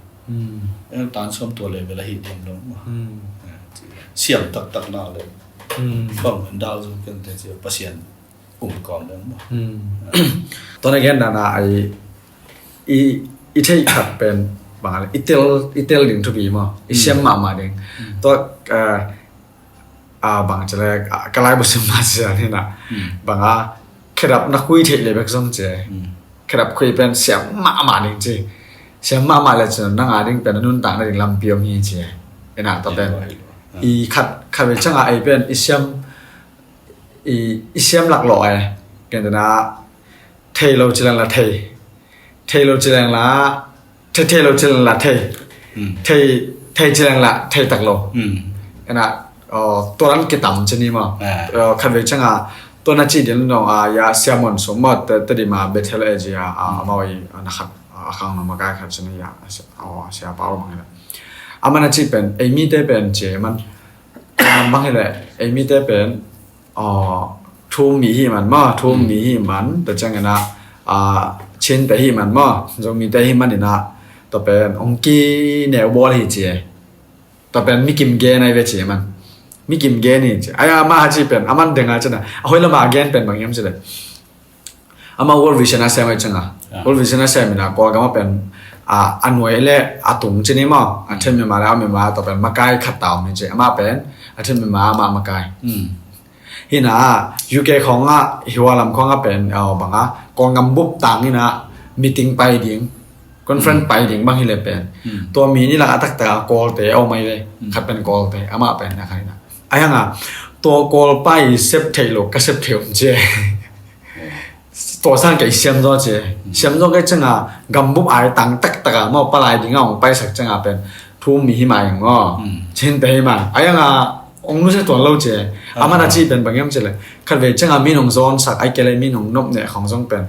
Eng tan sawm tua le bel a hi diam lo maw. Siam taktak na le bang man dal zo ken te cia Pasian um kawm deuh maw. Tua na gen dana ai i i thei khat pen bang i tel i tel ding thupi maw, i siam mahmah ding. Tua a bang ci le ka lai bu sim ma sia ni na bang a khedap na khui thei le bek zong ci. Khedap khui pen siam mahmah ding ci. Siam mahmah le cin na nga ding pen a nuntak na ding lampi om hi ci. Ina tua pen i khat khat ve canga ei pen i siam i, i siam lak lawh ai. Ken tena thei lo ci leng la thei, thei lo ci leng la thei, thei lo ci leng la thei, thei, thei ci leng la thei tak lo. Ena tua lan kitam ci ni maw. Khat vei cianga tua na ci din dong a ya siamon sum maw, Tedim a Bethel A G a amau i na khat a khang nong makai khat ci ni ya sia pau mang ina. Ama na ci pen ei mite pen ci man bang hi le ei mite pen thu um mi hi man maw, thu um mi hi man, tua ciangin ah Chin te hi man maw, Zomi te hi man in ah tua pen ong ki neu bawl hi ci. Tua pen mi kim gen ai ve ci man. Mi kim gen hi ci. Ai ama ha ci pen aman deng a cina a hoi lama a gen pen bang hiam ci le. Ama World Vision a sem ai canga. World Vision a sem in ah Kawlgam a pen a nuai le a tung ci ni maw. A then mima le a mima tua pen makai khat ta om hi ci. Ama pen a then mima ama makai. Hina U K khawngah hiwa lam khawngah pen banga Kawlgam bup tang ina meeting pai ding, conference pai ding bang hi le pen tua mi ni lak a taktak a Kawlte a om ai ve. Khat pen Kawlte, amah pen a khat ina. Ai hanga tua Kawlpa i sep theih lo ka sep theih om ci. Tua sang kei siam zaw ci. Siam zaw kei canga gambup ai tang taktak a maw palai dinga ong paisak canga pen thu um mi hi mai maw. Cinte hi mai. Ai hanga ong nusia tuan lo ci. Aman a ci pen bang hiam ci le khat vei canga min ong zawnsak ai kei le min ong nop neh khong zong pen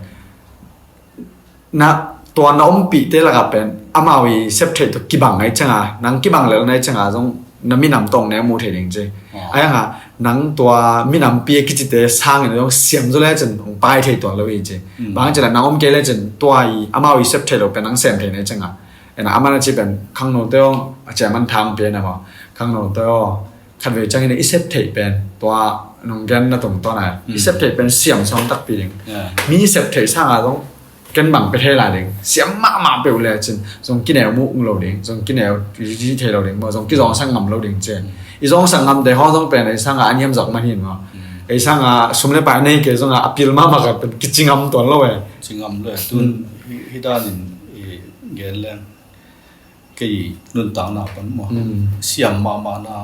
na tua na ompihte lakah pen amau i sep theih tawh kibang ai canga nang kibang lel nai canga zong na minam tawng ne mu thei ding ci. Ai hanga nang tua minampi a kicite sangin zong siam zaw le cin hong pai thei tuan lo i ci. Bang ci la nang om kei le cin tua i amau i sep theih lo pen nang sem thei nai canga. Ena aman a ci pen khangno te ong a ciaman thang pi na maw khangno te ong khat vei ciangin i sep theih pen tua nong gen na tungtawn ai i sep theih pen siam sawm takpi ding. Mi sep theih sanga zong ken bang pe thei lai ding siam mahmah peuh le cin zong kineu muh lo ding zong kineu i thei lo ding maw zong kizawngsak ngam lo ding cin. I zawngsak ngam te hong zong pen ei sanga a niam zak man hin maw. Ei sanga sum le pai nei kei zonga a pil mahmah khat pen kici ngam tuan lo e. Ci ngam lo e tun hitanin i gen leng kei nuntakna pan maw siam mahmahna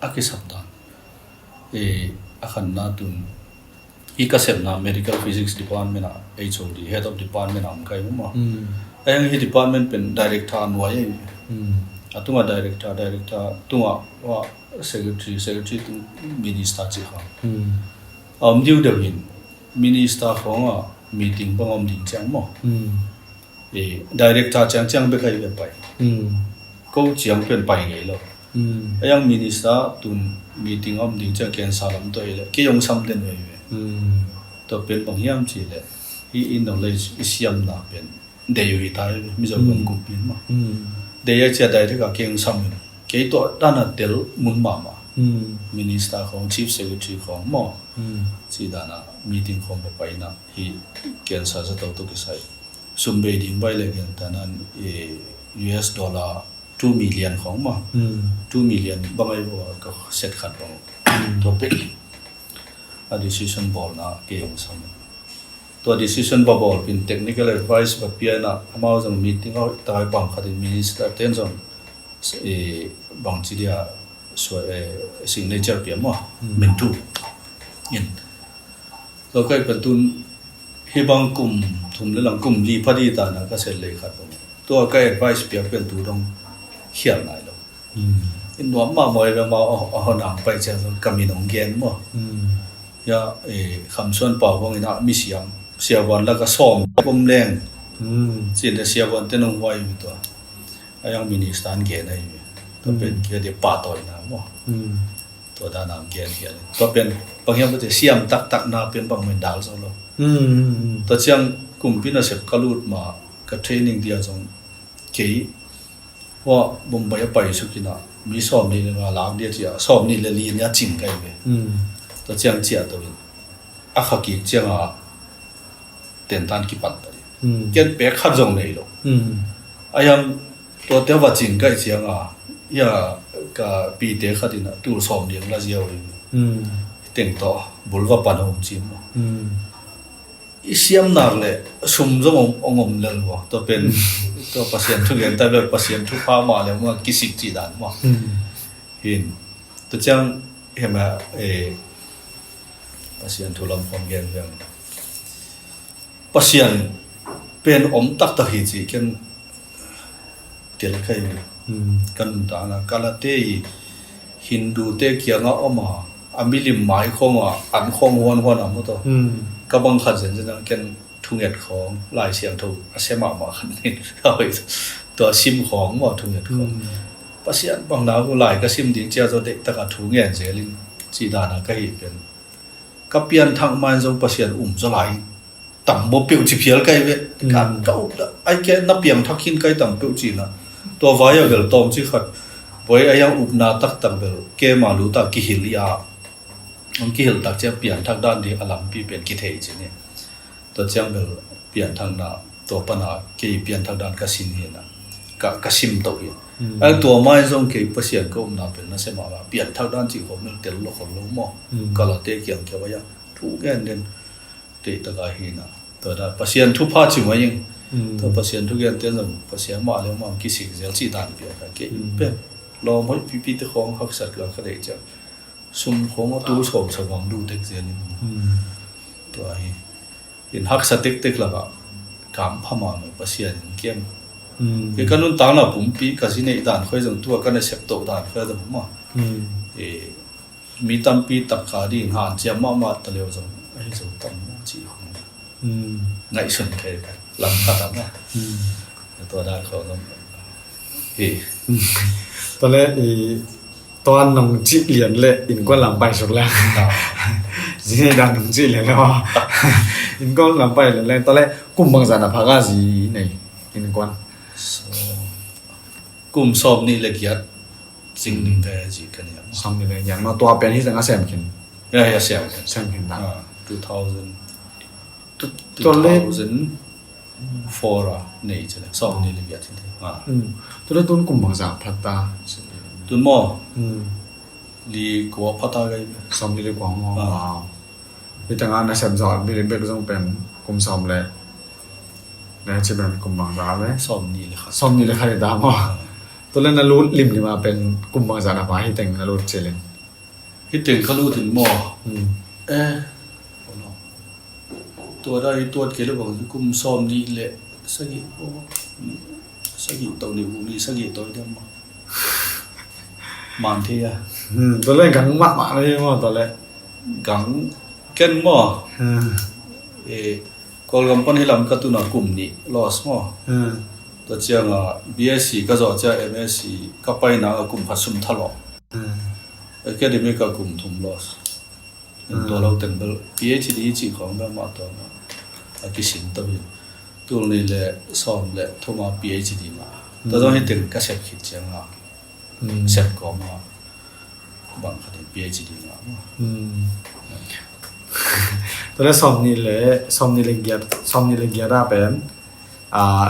a kisap dan. A khanna tun i ka sepna medical physics department ah H O D head of department ah om kai maw. Ahi hi department pen director nuai a tunga director director tunga secretary secretary tung minister ci kha. A om diu deuh hin minister khawngah meeting bang om ding ciang maw. Director ciangciang bek ahi ve pai. Ko ciang pen pai ngei lo. A yang minister tun meeting a om ding ciang cancer lam tawh ahi le kei hong sam den ve ve. Tua pen bang hiam ci le i knowledge i siamna pen dei uh hi ta hi ve Mizo gam kumpi in maw. Dei a cia direct a kei hong sam in kei tawh dana tel mun mahmah. Hmm. Minister khawng, Chief Secretary khawng maw. Hmm. Ci dana meeting khawng va pai ina hi cancer zato tu kisai. Sum bei ding bai le gen tana eh, U S dollar two million khawng maw. Hmm. Two million bang ai bo ka set khat bang. Hmm. Tua pen a decision bawlna kei hong sam. Tua decision va bawl pin technical advice va pia ina amau zong meeting a takai bang khatin minister ten zong eh, bangci dia sua eh, signature pia maw. Hmm. Min tu in. Tua kai pen tun hi bang kum thum le lang kum li pha di ta na ka set lei khat bang. Tua ka advice piak pen tu dong khial nai lo. Hmm. In nuam mah mawi ve mau a hon ang pai ciang zong ka min hong gen maw. Hmm. Ya eh, Kham Suan Pau bang ina mi siam, Sia Vuan la ka sawm pom leng. Hmm. Cin le Sia Vuan te nong huai mi tua. A yang minister an gen ai mi. Tua pen kia dia pa tawi na maw. Hmm. Tua dan ang gen gen. Tua pen bang hiam tua siam taktak na pen bang men dal zo lo. Hmm. Tua ciang kumpi na sep ka lut ma ka training dia zong kei hua Bombay a pai suk ina mi sawm ni le nga lang dia cia sawm ni le li nia cing kai ve. Hmm. Tua ciang cia to in a kha kik ciang a tentan kipan ta ding. Hmm. Ken pek khat zong nei lo. Hmm. A yang tua te va cing kai ciang a ya ka pi te khat ina tu sawm ding la ziau in. Hmm. Teng to bul va pan hom cim. Hmm. I siam nak le sum zong om, ong om lel maw. Tua pen tua Pasian thu gen ta le Pasian thu pha ma le maw kisik ci dan maw. Hmm. Hin tua ciang hema eh Pasian thu lam pom gen veng. Pasian pen om taktak hi ci ken tel kai mi. Hmm. Kan dana kalate i Hindu te kianga om a a milim mai khong a an khong huan huan a maw to. Hmm. Ka bang khat zen zen a ken thunget khong Lai Siangtho a sia mahmah khat ni. Tua sim khong maw thunget khong. Hmm. Pasian bang na ku lai ka sim ding cia zo dek taka thungen zelin ci dana ka hi pen. Ka pianthak man zong Pasian um zo lai. Tam bo peuh ci phial kai ve. Ka, ka up da. Ai ke na piangthak hin kai tam peuh ci na. Tua vai a bel tawm ci khat. Boi a yang upna taktak bel. Ke ma lu ta kihil i a. Ang kihil tak ciang pianthak dan di a lampi pen kithei ci ni. Tua ciang bel pianthak na. Tua pana kei pianthak dan ka sin hi na. Ka, ka sim to hi. Ai tua mai zong kei Pasian ka upna pen na sema la. Pianthak dan ci khom bel tel lo khol lo mo. Ka la te kiang kia va yang. Thu gen den. Tei taka hi na. Tua da Pasian thu pha ci mai ing. Tua Pasian thu gen ten zong Pasian mah le mah kisik zel ci dan pia ka kei pen. Lawm hoih pipi te khong haksat ka ka dei ciang. Sum khong a tu sawm sa bang du tek zel in. Tua hi. In haksa tektek laka kam pha mah mai Pasian in kiam. Kei ka nuntakna pumpi ka zi neih dan khoi zong tua ka na sep toh dan khoi zong mah. Mi tampi tak ka ding han ciam mahmah ta leu zong ahi zo tam mah ci khong. Ngaihsun kei lam khat a mah. Tua dan khong zong hi. Tua le i tuan nong cih lian le innkuan lam pai suk le. Zi nei dan nong cih lian le maw. Innkuan lam pai lian le tua le kum bangzah na pha ka zi nei innkuan. Kum sawm nih le giat zing ding te zi ka nia. Sawm nih le giat maw tua pen hi zang a sem khin. Ya ya sem khin. Sem khin na. Two thousand. Two thousand four a nei ci le sawm nih le giat ci le. Tua le tun kum bangzah phat ta. Tun maw. Li kua phat ta gai. Sawm nih le kua maw. Hi tanga na sem zawh bik bek zong pen kum sawm le. Na ci pen kum bangzah le. Sawm nih le khat. Sawm nih le khat hi ta maw. Tua le na lut limlim a pen kum bangzah na pha hi teng na lut ci le. Hi teng ka lut in maw. Eh. Tua da i tuat kei le bang kum sawm nih le sagih. Sagih tawh nih uk nih sagih tawh i dem maw. Man thei a. Tua le gang mahmah na hi maw tua le. Gang ken maw. Eh. Kawlgam pan hi lam ka tuna kum nih loss maw. Tua cianga B S C ka zawh cia M S C ka paina a kum khat sum thalawh. Academic a kum thum loss. Tua lo teng bel P H D ci khawng bel mah tua mah a kisim to hi. Tul nih le sawm le thuma P H D mah. Tua zong hi teng ka sep khit cianga. Sep kawma. bang khat in P H D ngah maw. Hmm. Tua le sawmnih le, sawmnih le giat, sawmnih le giat ah pen, ah,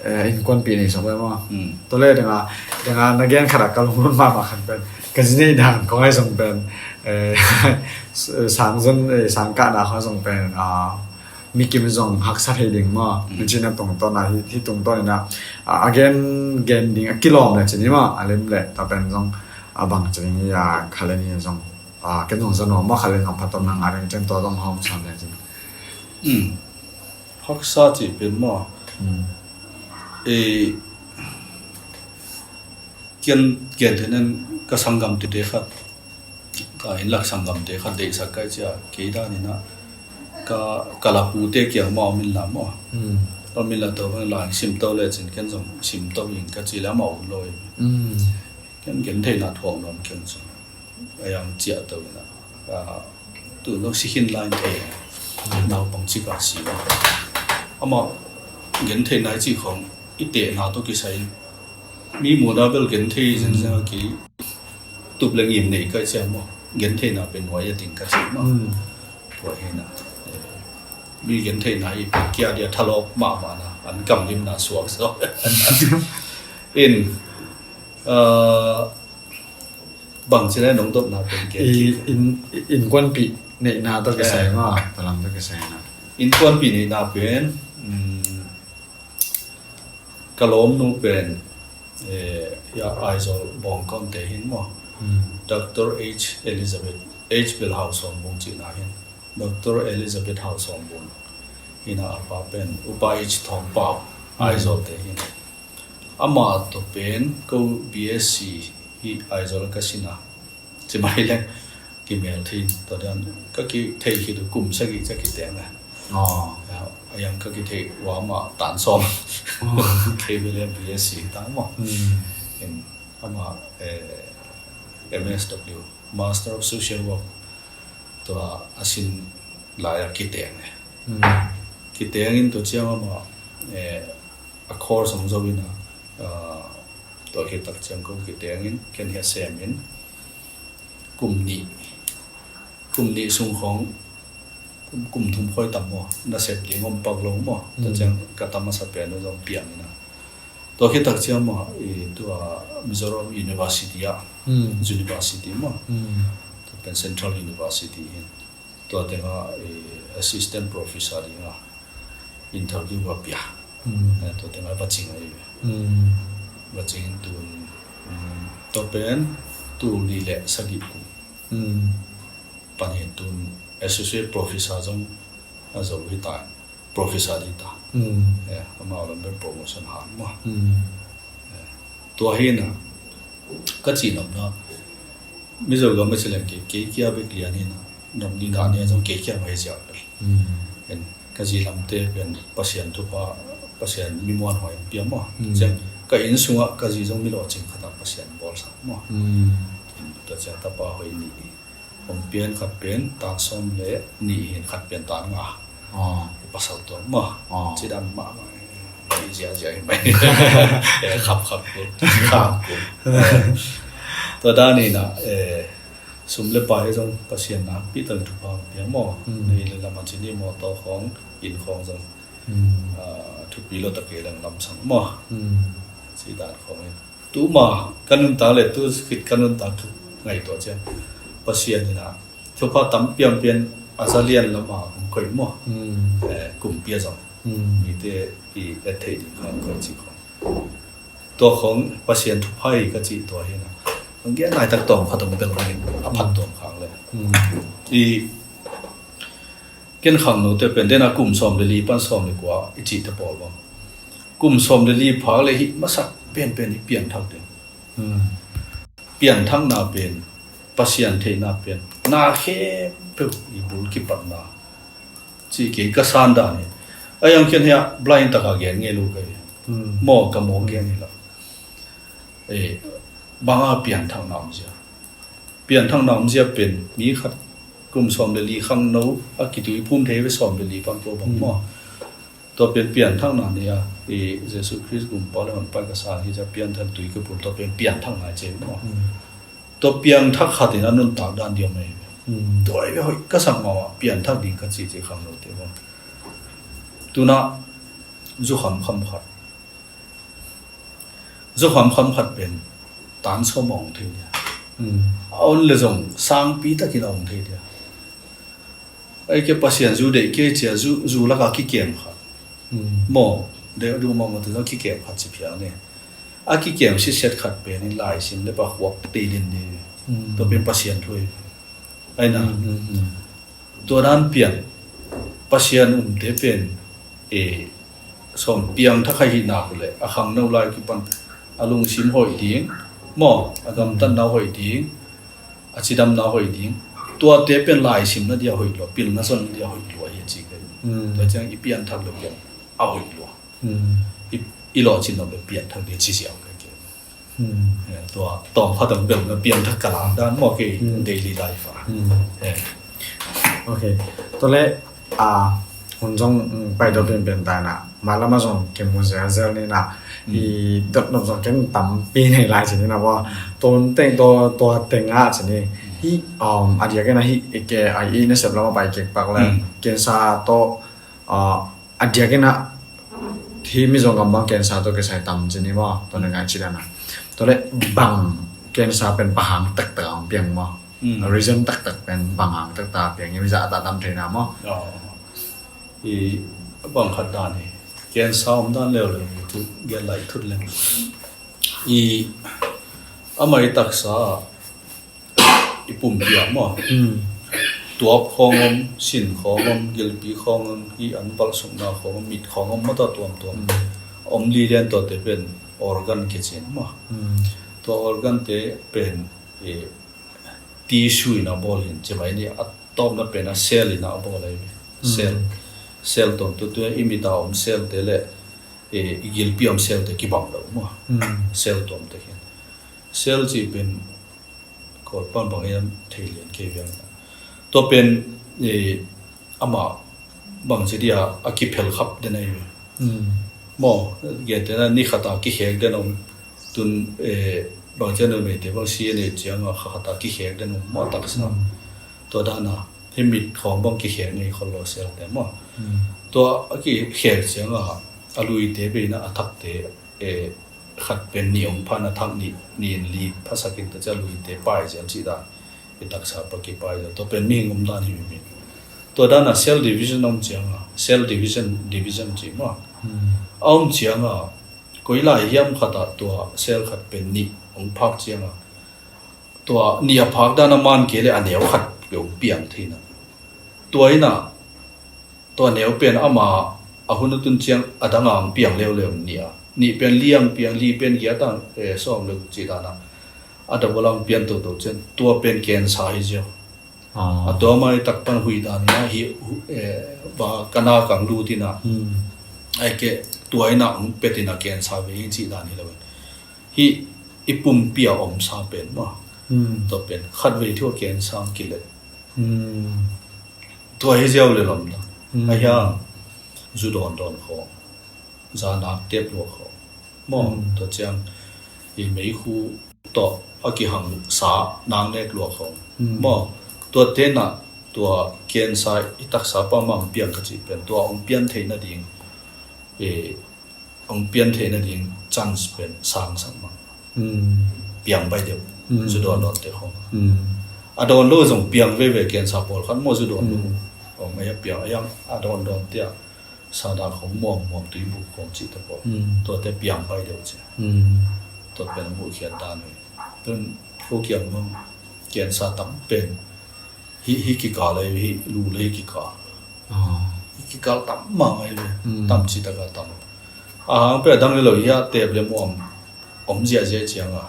eh, innkuanpih nei sawm pen maw. Hmm. Tua le dang a, dang a na gen khat ah ka lunglut mahmah khat pen, ka zi neih dan khong ahi zong pen, eh, sang zon, eh, sang kahna khong ahi zong pen, ah, mi kim zong haksa thei ding maw. Mm. Tua cih na tungtawn a, hih, hih tungtawn in a, a, a gen, gen ding a kilawm le cih ni maw, a lem le, tua pen zong, a bang ci ding hi a, khat le nih zong, a, ken zong za nuam maw, khat le nih zong phattuamna ngah ding, ken tua zong hong sam le cih ni. Mm. Haksa cih pen maw. Mm. Eh, ken, ken te nen ka sanggamte khat, ka innlak sanggamte khat deihsak ka hih ciang, kei dan in a, ka, ka lapute kiang mah om inla maw. Mm. Om inla tua bang la sim to le cin ken zong sim to ing ka ci le amau lo hi. Mm. Ken gentheihna thuak nuam keng cin. A yang ciah to in a, a, tu no si hin line te, mm, naupang cik a si. Amah gentheihna i cih khong i tehna tawh kisai. Mi muhna bel genthei zenzen a ki tup le ngim nei ka hih ciang maw. Gentheihna pen nuai a ding ka ci maw. Mm. Tua hi na. Eh, mi gentheihna i pen kia dia thalawp mahmah na. An kamlimna suak suak. In, ah, bang ci na nong dotna pen ke. I, in, innkuanpih neihna tawh kisai maw. Eh. Tua lam tawh kisai na. Innkuanpih neihna pen, mm, ka lawmnu pen, eh, ya Aizawl Bawngkawn te hin maw. Hmm. Doctor H Elizabeth, H Bel Hau Sawm Bung cihna hin. Doctor Elizabeth Hau Sawm Bung. Hi na a pa pen, Upa H Thawng Pau, hmm, Aizawl te hin. Ama tawh pen, ko B S C hi Aizawl ka sin a. Ci mai leng, kimel thei, tua dan, ka kithei khit uh kum sagih ciang kiteng a. Oh. Ya, a yang ka kithei uh amah tan sawm. Oh. Kei bel B S C ta maw. Hmm. In, amah, eh, M S W, Master of Social Work, tua a sin lai a kiteng a. Hmm. Kiteng in tua ciang amah, eh, a course hong zo in a, ah, tua khit tak ciang ko kiteng in, ken hia sem in, kum nih, kum nih sung khong, kum, kum thum khoi tam maw, nasep ding om pak lo maw, tua, mm, ciang ka tam a sa pen uh zong piang in a. Tua khit tak ciang maw, i tua Mizoram University ah, mm, University maw, mm, tua pen Central University hi. Tua tengah, eh, assistant professor dingah interview va pia. Mm. Eh, tua tengah va cing ahi ve. Mm. Va cing in tun, mm, tua pen tul nih le sagih kum. Mm. Pan hi tun associate professor zong a zo hi ta. Professor ding ta. Mm. Eh, amau lam pen promotion hang maw. Mm. Eh, tua hi na, ka cih nopna, Mizo gam a ci leng kei, kei kia bek lian hi na, nop ni dah ni a zong kei kia mah hi ziau. Mm. En, ka zi lamte pen Pasian thupha, Pasian mi muanhuai hong pia maw. Mm. Ciang, ka inn sungah ka zi zong mi lawhcing khat a Pasian bawlsak maw. Mm. En, tua ciang tapa hoih nih. Hong pian khat pen tan sawm le nih hi in khat pen tan nga. Ah. Pasal tua mah. Ah. Ci dan mah mah. Ziahziah hi mai. Eh, khap khap kul. Khap kul. Eh, tua dan hi na, eh, sum le pai zong Pasian nakpi tak thupha hong pia maw. Hmm. Nei le lam a ci ni maw, tawh khong, inn khong zong. Hmm. Ah, thupi lo tak kei leng lamsang maw. Hmm. Ci dan khong hi. Tuma ka nuntak le tu khit ka nuntak ngaihtuah ciang Pasian in a thupha tam pianpian a za lian lam a hong koih maw. Mm. Eh, kumpi a zong. Mm. Mite i et theih ding kha hong koih cih khong. Tua khong Pasian thupha hi ka cih tua hi na. Hong gen laitak tawm khat hong bel hong in a phat tuam khang le. Mm. I ken khangnote pen den a kum sawm le li pan sawm le kua i cihte pawl bang. Kum sawm le li phak le hih masak penpen i pianthak ding. Hmm. Pianthakna pen Pasian theihna pen na khempeuh i bul kipatna. Ci kei ka san dan hi. A yang khian hia blind taka gen ngei lo ka hi. Hmm. Maw ka maw gen hi la. Eh, banga pianthakna om zia. Pianthakna om zia pen mi khat kum sawm le li khangno a kitui phum thei ve sawm le li pan kua bang maw. Tua pen pianthakna ni a, i Jesu Khrist gumpa le honpa ka san hi zia pianthak tui ka phum tua pen pianthakna ci maw. Tua piangthak khat in a nuntak dan ding om ei ve. Tua ei ve hoih ka sak mawh a piangthak ding ka ci ci khang lo te bang. Tuna zukham kham khat. Zukham kham khat pen tan sawm a ong thei dia. A on le zong sangpi takin a ong thei dia. Ei ke Pasian zu deih kei cia zu, zu laka kikem khat. Maw, deih duh mawh mawh tu kikem khat ci phiang ni. A kikem siset khat pen in laisim le pakhuak tei din di. Tua pen Pasian thu ei. Aina. Tua dan piang Pasian umte pen e sawm piangthak ahi nak le a khangno lai kipan a lungsim hoih ding maw, a gamtatna hoih ding, a cidamna hoih ding. Tuate pen laisimna dia hoih lua, pilna zonna dia hoih lua hi a ci kei. Tua ciang i pianthak le pian a hoih lua. I, i lawhcin lo le pianthak dia ci siam kei kei. Tua tawm khat ang bel na piangthak ka lak dan maw kei daily life a. Ok. Tua le a hun zong pai dawh pianpian ta na. Malama zong kimu zelzel ni na. I dot nop zong ken tampi nei lai ci ni na maw. Tua teng tua, tua teng a ci ni. Hi a diakin a hi i ke a i nasep lama pai kek pak le. Cancer tawh a diakin a hi mi zong gam bang cancer tawh kisai tam ci ni maw, tua na ngai ci dan a. Tua le bang cancer pen bang hang taktak a piang maw? Reason taktak pen bang hang taktak a piang i mi zah a tam thei na maw? I bang khat dan hi. Cancer om dan leuleu hi tu gen lai thut le. I amah i taksa i pumpi ah maw? Tuap khawng om, sin khawng om, gilpi khawng om, hi an valh sukna khawng om, mit khawng om, mata tuamtuam om. Li lian tuate pen organ kici maw? Tua organ te pen tissue in a bawl hin ci mai ni, a tawpna pen a cell in a bawl ahi. Cell, cell tuamtuam, i mit a om cell te le i gilpi om cell te kibang lo maw? Cell tuamte khin. Cell ci pen Kawl pan bang hiam thei lian kei viang. Tua pen amah bang ci dia a kiphel khap den ahi ve. Maw, gente na ni khat a kikhek den om. Tun bang cian a meite bang si a nei ciang a khat a kikhek den om maw taksa. Tua dan a hi mit khawng bang kikhek ngei khol lo cell te maw? Tua a kikhek ciang a a luite bei na a thakte khat pen nih hong phan a thak nih, nih in li phasakin tua cia luite pai ziam cih dan. I taksa pa kipai ziam. Tua pen mihing om dan hi mi. Tua dan a cell division om ciang a, cell division, division ci maw? A om ciang a, koi lai hiam khat ah tua cell khat pen nih hong phak ciang a, tua nih a phak dan a man kei le a neu khat pe hong piang thei na. Tua in a, tua neu pen ama a hun a tun ciang a dang a hong piang leuleu nih a. Nih pen li a hong piang, li pen giat a, sawm le guk cih dan a. A double a hong pian toto ciang tua pen cancer hi ziau. A tua mai tak pan hui dan in a hi, ba ka na kang lut in a. Ai ke tua in a hong pet in a cancer ve in cih dan hi lo. Hi i pumpi a omsa pen maw? Tua pen khatvei thu a cancer hong kileh. Tua hi ziau le lam na. A hiang zu dawndawn khawng, zanak tep luak khawng maw? Tua ciang i meikhu tawh a kihangsa nang nek luak khawng maw? Tua tenah tua cancer i taksa pa mah hong piang ka cih pen tua hong pian theih nading hong pian theih nading chance pen sang sak mah. Piang bai deuh. Zu dawndawn te khawng a dawn lo zong piang veve, cancer pawlkhat maw zu dawn lo. Hong ei a piang a hiang a dawndawn tiah sada khawng muammuam tuibuk khawng cih te pawl. Tuate piang bai deuh ci. Tua pen a muhkhiat dan ve. Tun ko kiang bang cancer tam pen hi, hi kikal ahi, hi lu le hi kikal. Hi kikal tam mang ahi ve. Tam ci taka tam. A hang pe a dang le lo hi a tep le muam om ziahziah ciang a.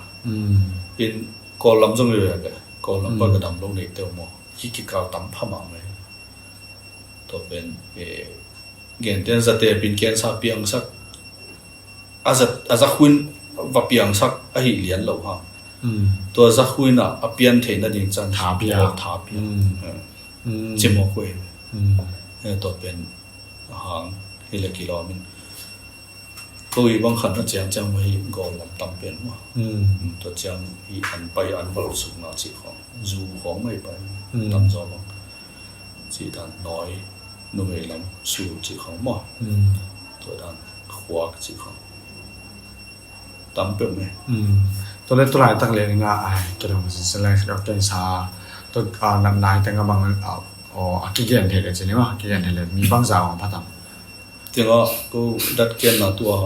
In Kawl lam zong hi ve, Kawl lam pa ka dam lo nei teu maw? Hi kikal tam pha mang ahi. Tua pen genten zatep in cancer piangsak a za, a zakhuin va piangsak ahi lian lo hang. Tua zakhuin ah a pian theih nading chan tha pia. Tha pia. Cimawk uh ahi. Tua pen a hang hi le kilawm in Ko i bang khat na ciang ciang mah hi, Gawl lam tam pen maw. Mm. Mm, tua ciang hi an pai an valh sukna cih khawng, zu khawng mah hi pai. Mm. Tamzaw bang cih dan nawi, numei lam su cih khawng maw. Mm. Tua dan khuak cih khawng tam peuh mah hi. Mm. Tua leh tulaitak leh ni nga ai kidong selection of cancer tua, ah, natna hi teng a bang, ah, aw, a kigen thei leh ci ni maw, a kigen thei leh mi bangzah hong pha tam? Tengah ko dat kianna tua,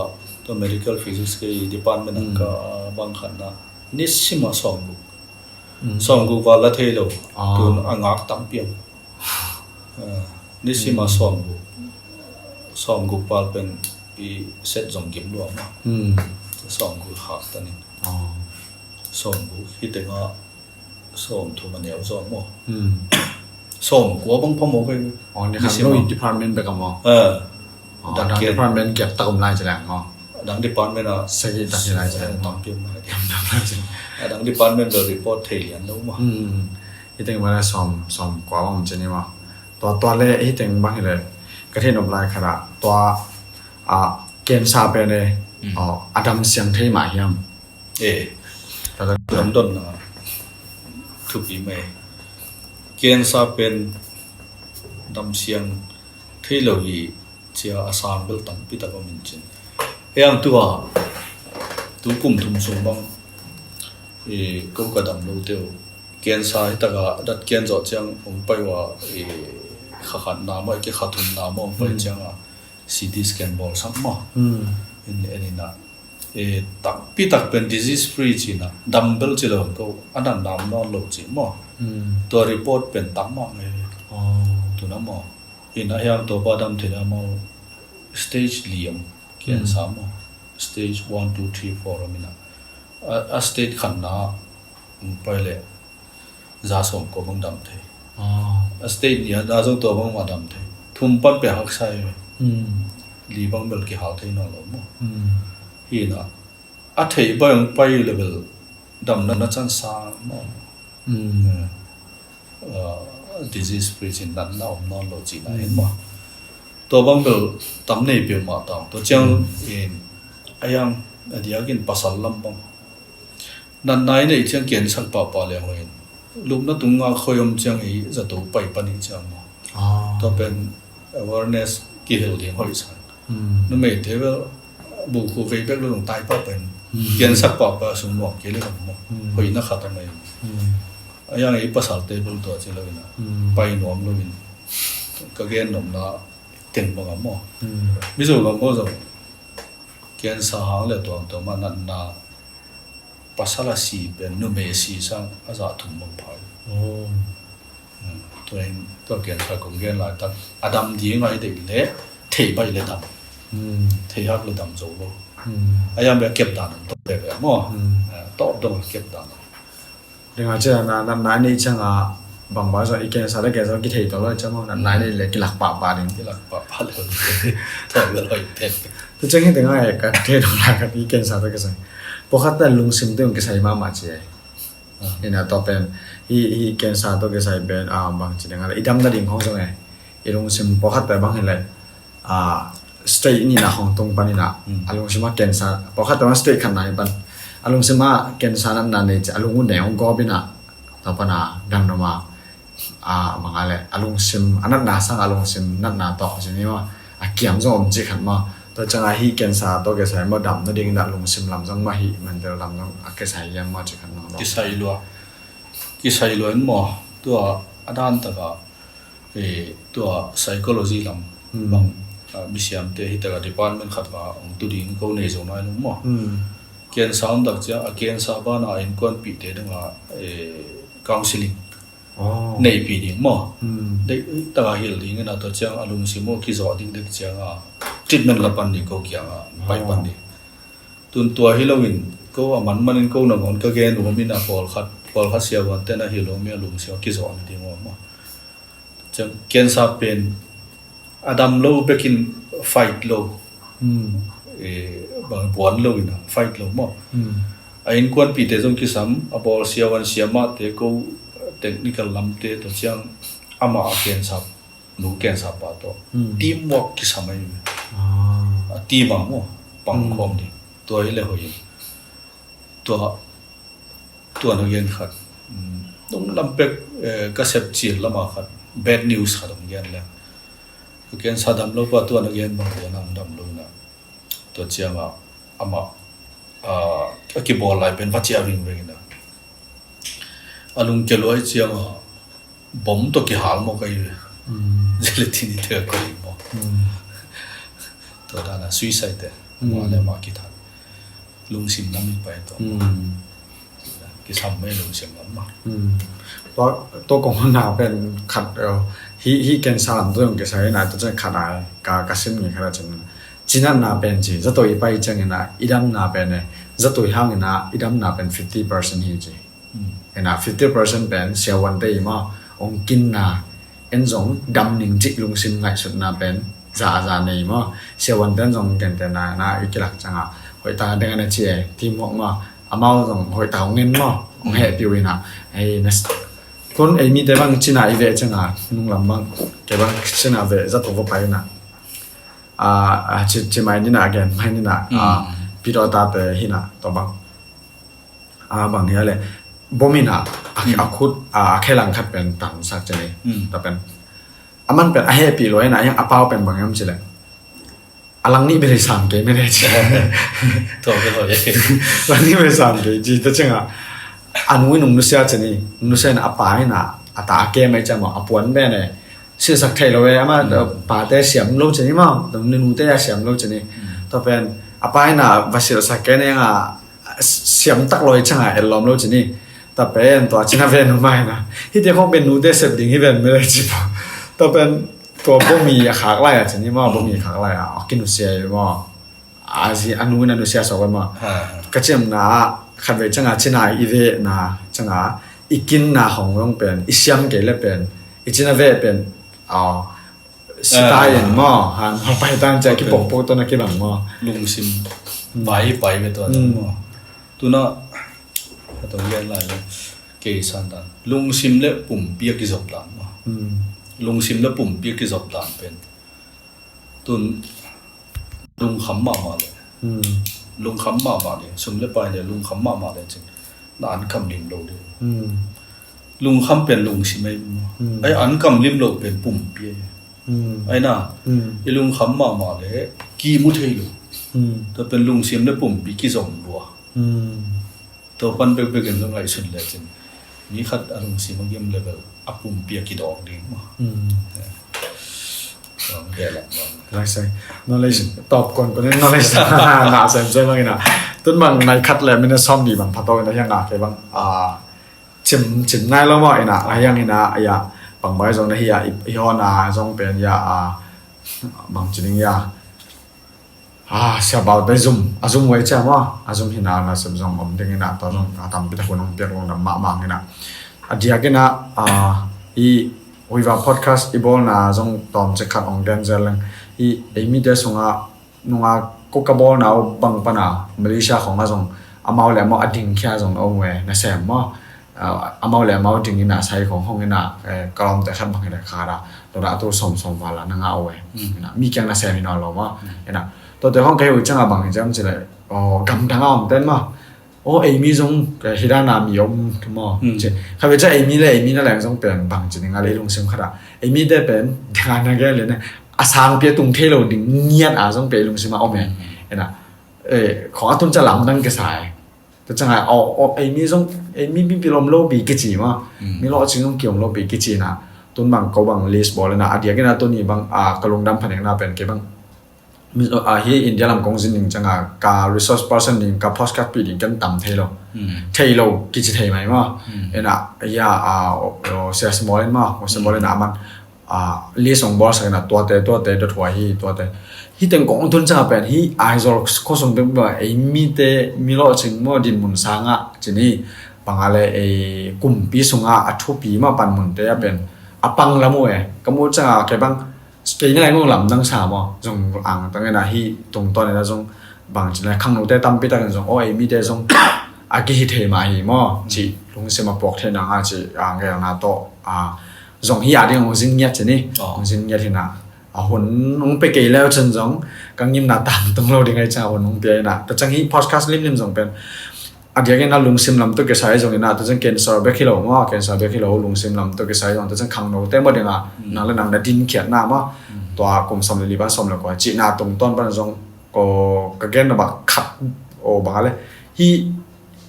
tua medical physics kei department ah ka bang khat na nisim ah sawmguk. Mm. Sawmguk val la thei lo. Ah. Tun a ngak tampi om. Ah, nisim ah sawmguk. Sawmguk val pen i set zong gim lua maw. Mm. Sawmguk hak tanin. Ah. Sawmguk hi tengah sawmthum a neu zaw maw. Hmm. Sawmkua bang phamawh kei. Oh, ni khat lo i department bek a maw? Eh. Oh, a dang department giat tak om lai ci leng maw? A dang department ah sagih tak hi lai ci leng maw? Tampi om lai. A dang department bel report thei lian lo maw. Hmm. Hi teng bang sawm, sawmkua bang om ci ni maw? Tua, tua leh hi teng bang hi leh ka thei nop lai khat ah tua, ah, cancer pen e, oh, a dam siang thei mah hiam? Eh, damdonna thupi mai. Cancer pen damsiang thei lo hi cia a sang bel tampi tak om in cin. Hiang tua, tu kum thum sung bang, eh, ko ka dam lo teu. Cancer hi taka dat kian zawh ciang hong pai ua, eh, kha khatna maw, kha thumna maw hong pai ciang a, C T scan bawl sak maw. Hmm. In, en in a. E, takpi tak pen disease free cina, dam bel ci lo ko, a natna om nawn lo ci maw. Hmm. Tua report pen tam mah ngai. Oh. Tuna maw. In a hiang tua pa dam thei na maw, stage li om, cancer maw. Stage one, two, three, four om in a. A, a stage khatna, um, pai leh za sawmkua bang dam thei. Ah. A stage nih a na zong tua bangmah dam thei. Thum pan pia haksa hi ve. Hmm. Li bang bel kihal thei nawn lo maw. Hmm. Hi na, a theih bai hong pai leh bel damna na can sang maw. Hmm. Eh, ah, disease free cin natna om nawn lo cina hi maw. Tua bang bel tam nei peuhmah tang. Tua ciang in, a hiang, a diakin pasal lam bang. Natna i neih ciang kiansak pahpah leng hoih in. Lupna tung ngak hoih om ciang i zato pai pan i ciang maw. Ah. Tua pen awareness kihel ding hoih sang. Hmm. Numeite bel bukhu vei bek lo zong tai pah pen. Hmm. Kiansak pahpah sung nuam kei leh zong maw. Hmm. Hoihna khat a mai. Hmm. A hiang i pasalte bel tua ci lo in a. Hmm. Pai nuam lo in. Ka gen nopna teng bang a maw. Hmm. Mizo lam maw zong. Cancer hang le tuamtuam a natna pasal a si pen numei a si sang a zah thum bang pha hi. Oh. Hmm. Tua in tua cancer kong gen laitak a dam ding a i deih leh theih baih leh dam. Hmm. Theih hak leh dam zo lo. Hmm. A hiang beh a kep dan om tawh beh beh maw. Hmm. Eh, tawp dong a kep dan om. Ding a ciang a, natna i neih ciang a, bangbang zong i cancer le cancer kithei tawh lo ciang maw, natna i neih leh kilak pahpah ding. Kilak pahpah lo. Tawh lo lo i pen. Tua ciang hi ding a, ka thei dong lai khat i cancer tawh kisai. Pawlkhat tawh lungsim tawh kisai mahmah ci e. Ah. Ina tua pen, hi, hi cancer tawh kisai pen, ah, bang ci ding a, i dam nading khong zong e. I lungsim pawlkhat tawh bang hi leh, ah, stage nihna hong tung pan ina, mm, a lungsim ah cancer, pawlkhat tawh stage khatna hi pan, a lungsim ah cancer natna nei ciang a lung uh neng hong gawp ina, tua pan a dang dong a, ah, bang a leh, a lungsim, a natna sang a lungsim natna tawh ci ni maw, a kiam zong om cih khat maw. Tua ciang a hi cancer tawh kisai maw dam nading ina lungsim lam zong maw hi, mental lam zong a kisai hiam maw cih khat maw. Kisai lua. Kisai lua in maw, tua a dan tak a, eh, tua psychology lam, hmm, bang, ah, misiamte hi tak a department khat ah hong tu ding ko nei zo nai lo maw. Hmm. Cancer om tak ciang, a cancer ban a innkuanpihte ding a, eh, counseling, oh, neihpih ding maw. Hmm. Deih tak a hilh ding ina tua ciang a lungsim uh kizawh ding dek ciang a treatment la pan ding ko kiang a, pai pan ding. Tun tua hi lo in, ko a manman in ko nangawn ka gen uh om ina pawlkhat, pawlkhat siavuante na hi lo mi a lungsim a kizawh nading uh om maw. Ciang cancer pen a dam lo bekin fight lo. Hmm. Eh, bang buan lo ina fight lo maw. Hmm. A innkuanpihte zong kisam, a bawl siavuan siamahte ko technical lamte tua ciang amah a cancer nu cancer pa tawh. Hmm. Teamwork kisam ahi ve. Ah. A team a maw. pang khawm ding. Tua hi le hoih in. Tua, tua na gen khat. Nung lam pek, eh, ka sep cil lama khat bad news khat hong gen le. Ka cancer dam lo pa tua na gen bang tua na hong dam lo na. Tua cianga amah, ah, a kibawl lai pen va ciah vingveng ina. A lungkia luai cianga bom tawh kihal mawk ahi ve. Gelatin i tel koi maw. Tua dana suicide te. Mah le mah kithat. Lungsim lam i pai tawh. Kisam mai lungsim lam mah. Tua, tua kong honna pen khat, eh, hi, hi cancer lam tua yong kisai na tua ciang khat ai ka, ka sim ngi khat a cin. Cinatna pen ci, zato i pai ciangina, i damna pen e, zato i hangina, i damna pen fifty percent hi ci. Ina fifty percent pen siavuante i maw, ong kinna, en zong dam ning cih lungsim ngaihsutna pen za a za nei maw. Siavuante en zong gentena na i kilak cianga hoih ta deng ana ci e, teamwork maw, amau zong hoih ta ong en maw, ong hehpih uh ina. Ei, nas-, kun ei mite bang cina i ve cianga, nunglam bang, ke bang cina ve zato va pai ina. A, a, ci, ci mai nina, a gen mai nina, a, pidawta te hina, tua bang. A, bang hia le, bom ina, a, a khut, a, a khelang khat pen tangsak cini, ta pen. A man pen, a hehpih lua ina, a yang a pau pen bang yam ci le. A lang nih beri sam kei mene ci. Tua ke hoi. Lang nih beri sam kei ci, ta cinga. A nu in ung nusia cini, ung nusia ina a pa ina, a ta a ke mai cama, a puan bene. Silsak thei lo e, ama pate siam lo cini maw, nute a siam lo cini. Tua pen, a pa ina va silsak kei ne nga, siam tak lo i canga, et lawm lo cini. Tua pen, tua cina ven nu mai na. Hite khong pen nute sep ding hi ven mele ci pa. Tua pen, tua bomi a khak lai a cini maw, bomi a khak lai a, a kinusia i maw. A zi a nu in a nusia sawk ve maw. Ka ciamna, khat ve canga cina i ve na, canga, i kinna hong long pen, i siam kei le pen, i cina ve pen, a, sita in maw, han, hong pai tan cia kipokpok tawh na kibang maw. Lungsim, pai, pai ve tua maw. Tuna, a tong lian lai lo, kei san tan. Lungsim le pumpi a kizop dan maw. Lungsim le pumpi a kizop dan pen. Tun lungkham mahmah le. Lungkham mahmah le. Sum le pai le lungkham mahmah le cin. Na an kam lim lo le. Lungkham pen lungsim ai. Ai an kam lim lo pen pumpi ai. Ai na. I lungkham mahmah le ki mu thei lo. Tua pen lungsim le pumpi kizom lua. Tua pan bekbek in ka ngaihsun le cin. Mi khat a lungsim a gim level a pumpi a kidawk ding maw. Lai sai. Knowledge top kon kon knowledge na sem sem bang ina. Tun bang nai khat le minute sawm ni bang phato ina hiang a ke bang a cim cim nai lo maw ina a hiang ina a ya bang bai zong na hi a i hona zong pen ya a bang cining ya. A, siabaute zum, a zum wei cia maw, a zum hina na sep zong om ding ina, tua zong a tampi tak hun hong piak lungdam mahmah ina. A diak ina, a, i Huiva podcast i bawlna zong tawm cik khat hong gen zel leng. I, ei mite sunga, nunga ko ka bawlna uh bang pana, Malaysia khong a zong, amau le amau a ding khia zong om we, na sem maw. A, amau le amau ding ina sai khong hong ina, eh, ka lawmte khat bang hi le kha da, tua da a tu sawm sawm val a na ngah uh e. Ina, mi kiang na sem hi nawn lo maw. Ina, tuate khong kei uh ciang a bang hi ciam ci le, oh, gamdang a om ten maw. Oh, ei mi zong, eh, hi dan a mi om maw. Ci, kha ve cia ei mi le ei mi na leng zong pen bang ci ning a le i lungsim khat a. Ei mite pen, ding a na gen le ne, a sangpi a tung thei lo ding ngiat a zong pen i lungsim a om e. Ina, eh, khong a tun cia lamdang kisa e. Tua ciang a, aw, aw, ei mi zong, ei mi, mi pi lom lo pi kici maw. Mi lawhcing zong ki om lo pi kici na. Tun bang ko bang list bawl na. A diak ina tuni bang, a, ka lungdam pha ning na pen kei bang. Mi, a, hi India lam kong zin ning ciang a, ka resource person ning, ka postcard pi ding ken tam thei lo. Thei lo kici thei mai maw. Ina, ya, a, o, o, sia small in maw, o, small in a man. A, list hong bawlsak ina tuate, tuate, dot huai hi, tuate. Hi teng kong tun ciang a pen, hi Aizawl khuasung pek bek a, ei mite, mi lawhcing maw dinmun sang a, ci ni, bang a le ei kumpi sung a, a thupi maw panmunte a pen, a pang lam uh e. Ka muh ciang a, kei bang, kei na leng lamdang sa maw, zong ang tang ina hi tungtawn ina zong, bang ci na khangnote tampi tak in zong, aw ei mite zong, a kihi thei mah hi maw, ci, lungsim a puak thei nang a ci, a ngelna tawh, a, zong hi a ding hong zin ngiat ci ni. Hong zin ngiat hi na. A hun hong pia kei leu cin zong ka ngimna tangtung lo ding ahi ciang a hun hong pia inah. Tua ciang hih podcast limlim zong pen a diakin a lungsim lam tawh kisai zong inah, tua ciang cancer bek hi lo maw, cancer bek hi lo, lungsim lam tawh kisai zong, tua ciang khangnote maw ding a, nang le nang na dinkhiatna maw, tua kum sawm le li pan sawm le kua cihna tungtawn pan zong ko ka gen na bak khat o bang a le hi,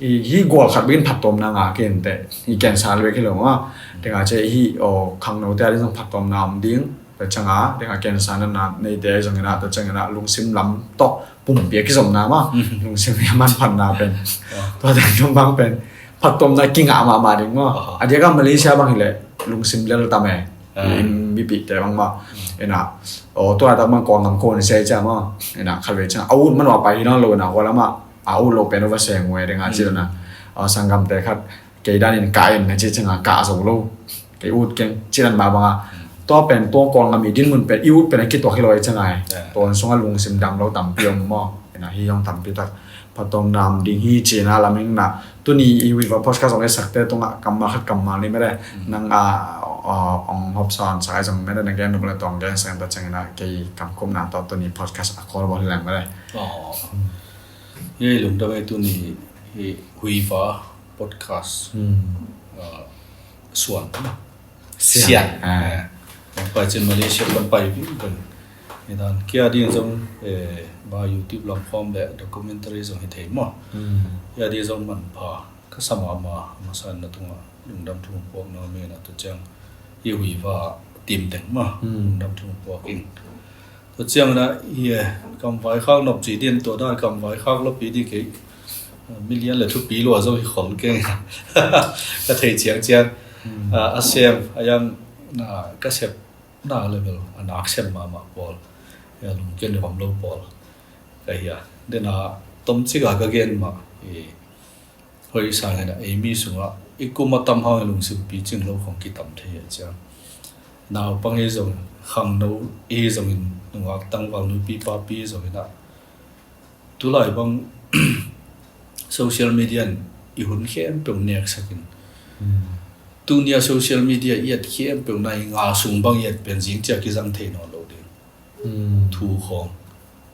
hi gual khat bekin phattuamna ngak inteh, hi cancer le bek hi lo maw, ding a ci hi o, khangnote a ding zong phattuamna om ding. Tua ciang a ding a cancer na na neite zong inah, tua ciang inah lungsim lam tawh pumpi a kizomna maw, lungsim hi a manphatna pen, tua teng tum bang pen phattuamna kingah mahmah ding maw. A diak a Malaysia bang hileh lungsim lel tam e. Mipihte bang maw, inah, o, tua tak bang Kawlgam khawng sia ciang maw, inah khatvei ciang a ut man ua pai hi nawn lo inah, kua lam ah a ut lo pen uh va seng uh e, ding a ci lo na. Sanggamte khat kei danin kah in na ci ciang a kah zo lo, kei ut keng ci dan mah bang a, tua pen tua Kawlgam i dinmun pen i ut pen a kituak hi lo ahi ciang a, tua sungah lungsim dam lo tampi om maw. Inah hih zong tampi tak phattuamna om ding hi cihna lam ing na. Tuni i Viva podcast hong etsakte tungah kammal khat kammal ni mede, nang a, a, hong hopsawn sak ahi zong mede, na gen nop le tawh hong gen sak in, tua ciang inah kei kamkhupna tawh tuni podcast a kawl bawl hi leng mede. Hih lungdam ei tuni hih Viva podcast, ah, suan. Sian. Sian. Ah. Kan pai cin Malaysia kan pai ving kan. Hi dan kia ding zong, eh, ba YouTube lam khawm le documentary zong hi thei maw. Kia ding zong manpha ka sa mahmah, masa na tungah lungdam thu puak na mi na, tua ciang hi Viva team teng maw. Lungdam thu puak ing. Tua ciang na, hi e, kam vaikhak nop ci din, tua dan kam vaikhak nop pi di kei. Milian le thupi lua zo hi khol keng. Ka thei ciang ciang. A, a sem, a yang, na, ka sep na level, a nak sem mahmah pawl. Ya, lungken le vam lo pawl. Ka hi a. Dena, tom cik a ka gen mah. I, Hoi sang hi na, ei mi sungah i kum a tam hang i lungsim picing lo khong kitam thei a ciang. Naupang i zong, khangno i zong in, nungak tangval nupi papi i zong in a. Tulai bang social media in i hun khempeuh neksak in. Tunia social media i et khempeuh na i nga sung bang i et pen zing cia kizang thei nawn lo ding. Thu khong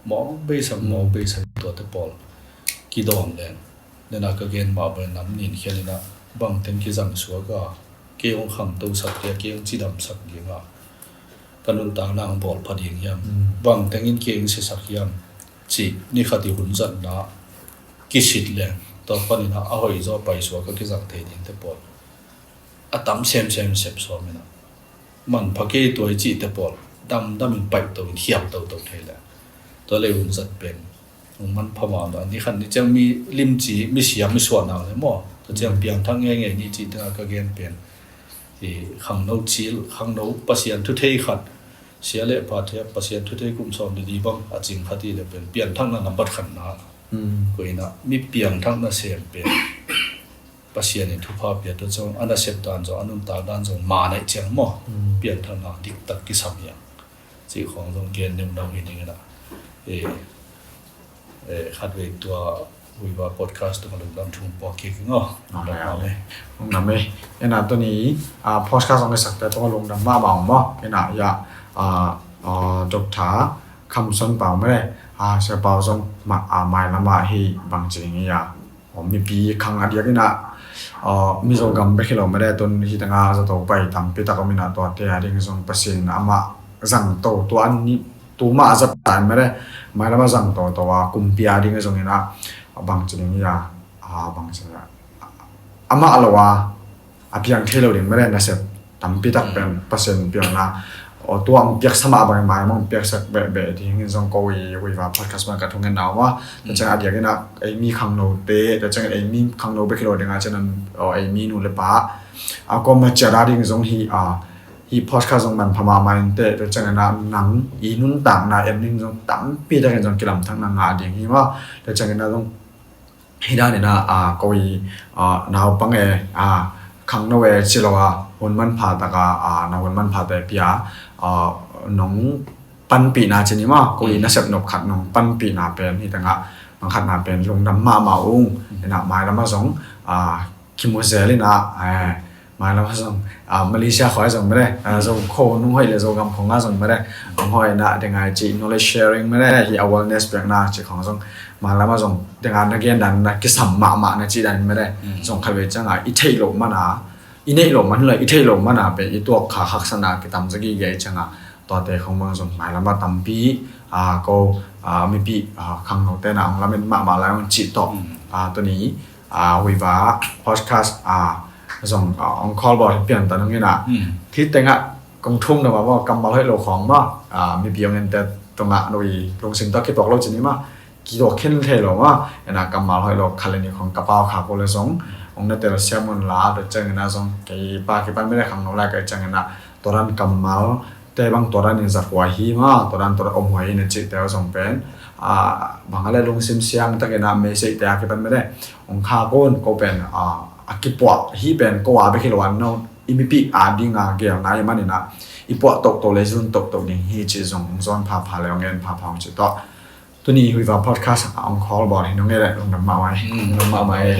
mawk beisak, mawk beisak tuate pawl kidawn leng. Nena ka gen mah bang nam nin khian ina bangteng kizang suak a, kei hong khangto sak dia, kei hong cidam sak ding a, ka nuntakna hong bawl pha ding hiam? Bangteng in kei hong sisak hiam? Ci ni khat i hun zatna kisit leng. Tua pan ina a hoih zaw pai suak a kizang thei dingte pawl a tam semsem sep sawm ina. Manpha kei tua i cihte pawl damdam in paih to in hiam toto thei le. Tua le hun zat pen hong manpha mahmah. Ni khat ni ciang mi limci, mi siam, mi suahna le maw. Tua ciang piangthak ngeingei ni cih tengah ka gen pen. I khangno cil, khangno Pasian thu thei khat. Sia le pha thei, Pasian thu thei kum sawm le li bang a cing khat i le pen pianthakna nambat khatna. Ko ina mi piangthakna sem pen Pasian in thupha pia, tua ciang a nasep dan zong, a nuntak dan zong, ma naih ciang maw, pianthakna diktak kisam hiang. Cih khong zong gen neunau hi ning ina. E, e, khatvei tua Viva podcast tung a lungdam thu puak kik ing aw. Lungdam e. Lungdam e. Ina tuni, a, podcast zong i sakte tung a lungdam mahmah ung maw. Ina, ya, a, a, Doctor Kham Son Pau mah le, a, Sia Pau zong ma, a, mailam ah hi bang ci ding hi a. Aw, mipi khang a diak ina, aw, Mizo gam bek hi lo mede, tun hi tanga zato pai tampi tak om ina, tuate a ding zong Pasian amah zang toto, an ni tuma a zat tan mede, mailam a zang toto a, kumpi a ding zong ina, bang ci ding hi a, a, bang ci ding hi a, amah lo a, a piang thei lo ding mede, nasep tampi tak pen Pasian piangna. Aw, tua ang piaksa mah bang, mai mah ang piaksak beh beh ding in zong ko i Viva podcast man ka thungen nau ma. Tua ciang a diak ina ei mi khangnote, tua ciang ei mi khangno bek hi lo ding a ciang an, aw, ei mi nu le pa a kawm ma cia da ding zong hi, a, hi podcast zong manpha mahmah in te, tua ciang ina nang i nuntakna en ding zong tampi tak in zong kilamthakna ngah ding hi ma. Tua ciang ina zong Hi dan ina, a, ko i, a, naupang e, a, khangno e ci lo a, hun manpha tak a, a, na hun manpha te pia, a, nong panpihna ci ni ma, ko i nasep nop khat nong panpihna pen, hi tanga, bang khatna pen, lungdam mahmah ung, ina mailam a zong, a, kimu zel ina, e, Mailam ah zong, ah, Malaysia khua zong mede, ah, Zo kho nung hoih le Zogam khong ah zong mede, hong hoih na ding ai ci knowledge sharing mede, hi awareness piakna ci khong zong, mailam ah zong ding a na gen dan na kisam mahmah na ci dan mede, zong khat vei ciang a i theih loh man a, i neih loh man le i theih loh man a pen i tuak kha haksatna kitam zaw gige ciang a, tuate khong bang zong mailam ah tampi, ah, ko, ah, mipi, ah, khangnote na hong lamet mahmah lai hong cih tawh, ah, tuni, ah, Huiva podcast, ah, zong, ah, hong call bawl hi pian ta nung ina. Khi tengah kong thum na ma maw, kammal hoih lo khong maw, ah, mipi hong ente tungah no i lungsim tawh kituak lo ci ni maw, kituak khin thei lo maw, ina kammal hoih lo khat le nih khong ka pau kha ko le zong hong na tel siam un la, tua ciang ina zong kei pa kipan mede khangno lai ka ciang ina tua dan kammal te bang tua dan in zat huai hi maw, tua dan tua dan om huai hi na cihte uh zong pen, ah, bang a le lungsim siang takin a message te a kipan mede hong khak un, ko pen, ah, a kipuah hi pen ko a bek hi lo an no, i mipi a ding a gelna hi man ina i puah tohtoh le zun tohtoh ding hi ci zong hong zawn phapha le hong en phapha hong ci tawh. Tuni Huiva podcast a hong call bawl hi nung e le, lungdam mahmah e. Lungdam mahmah e.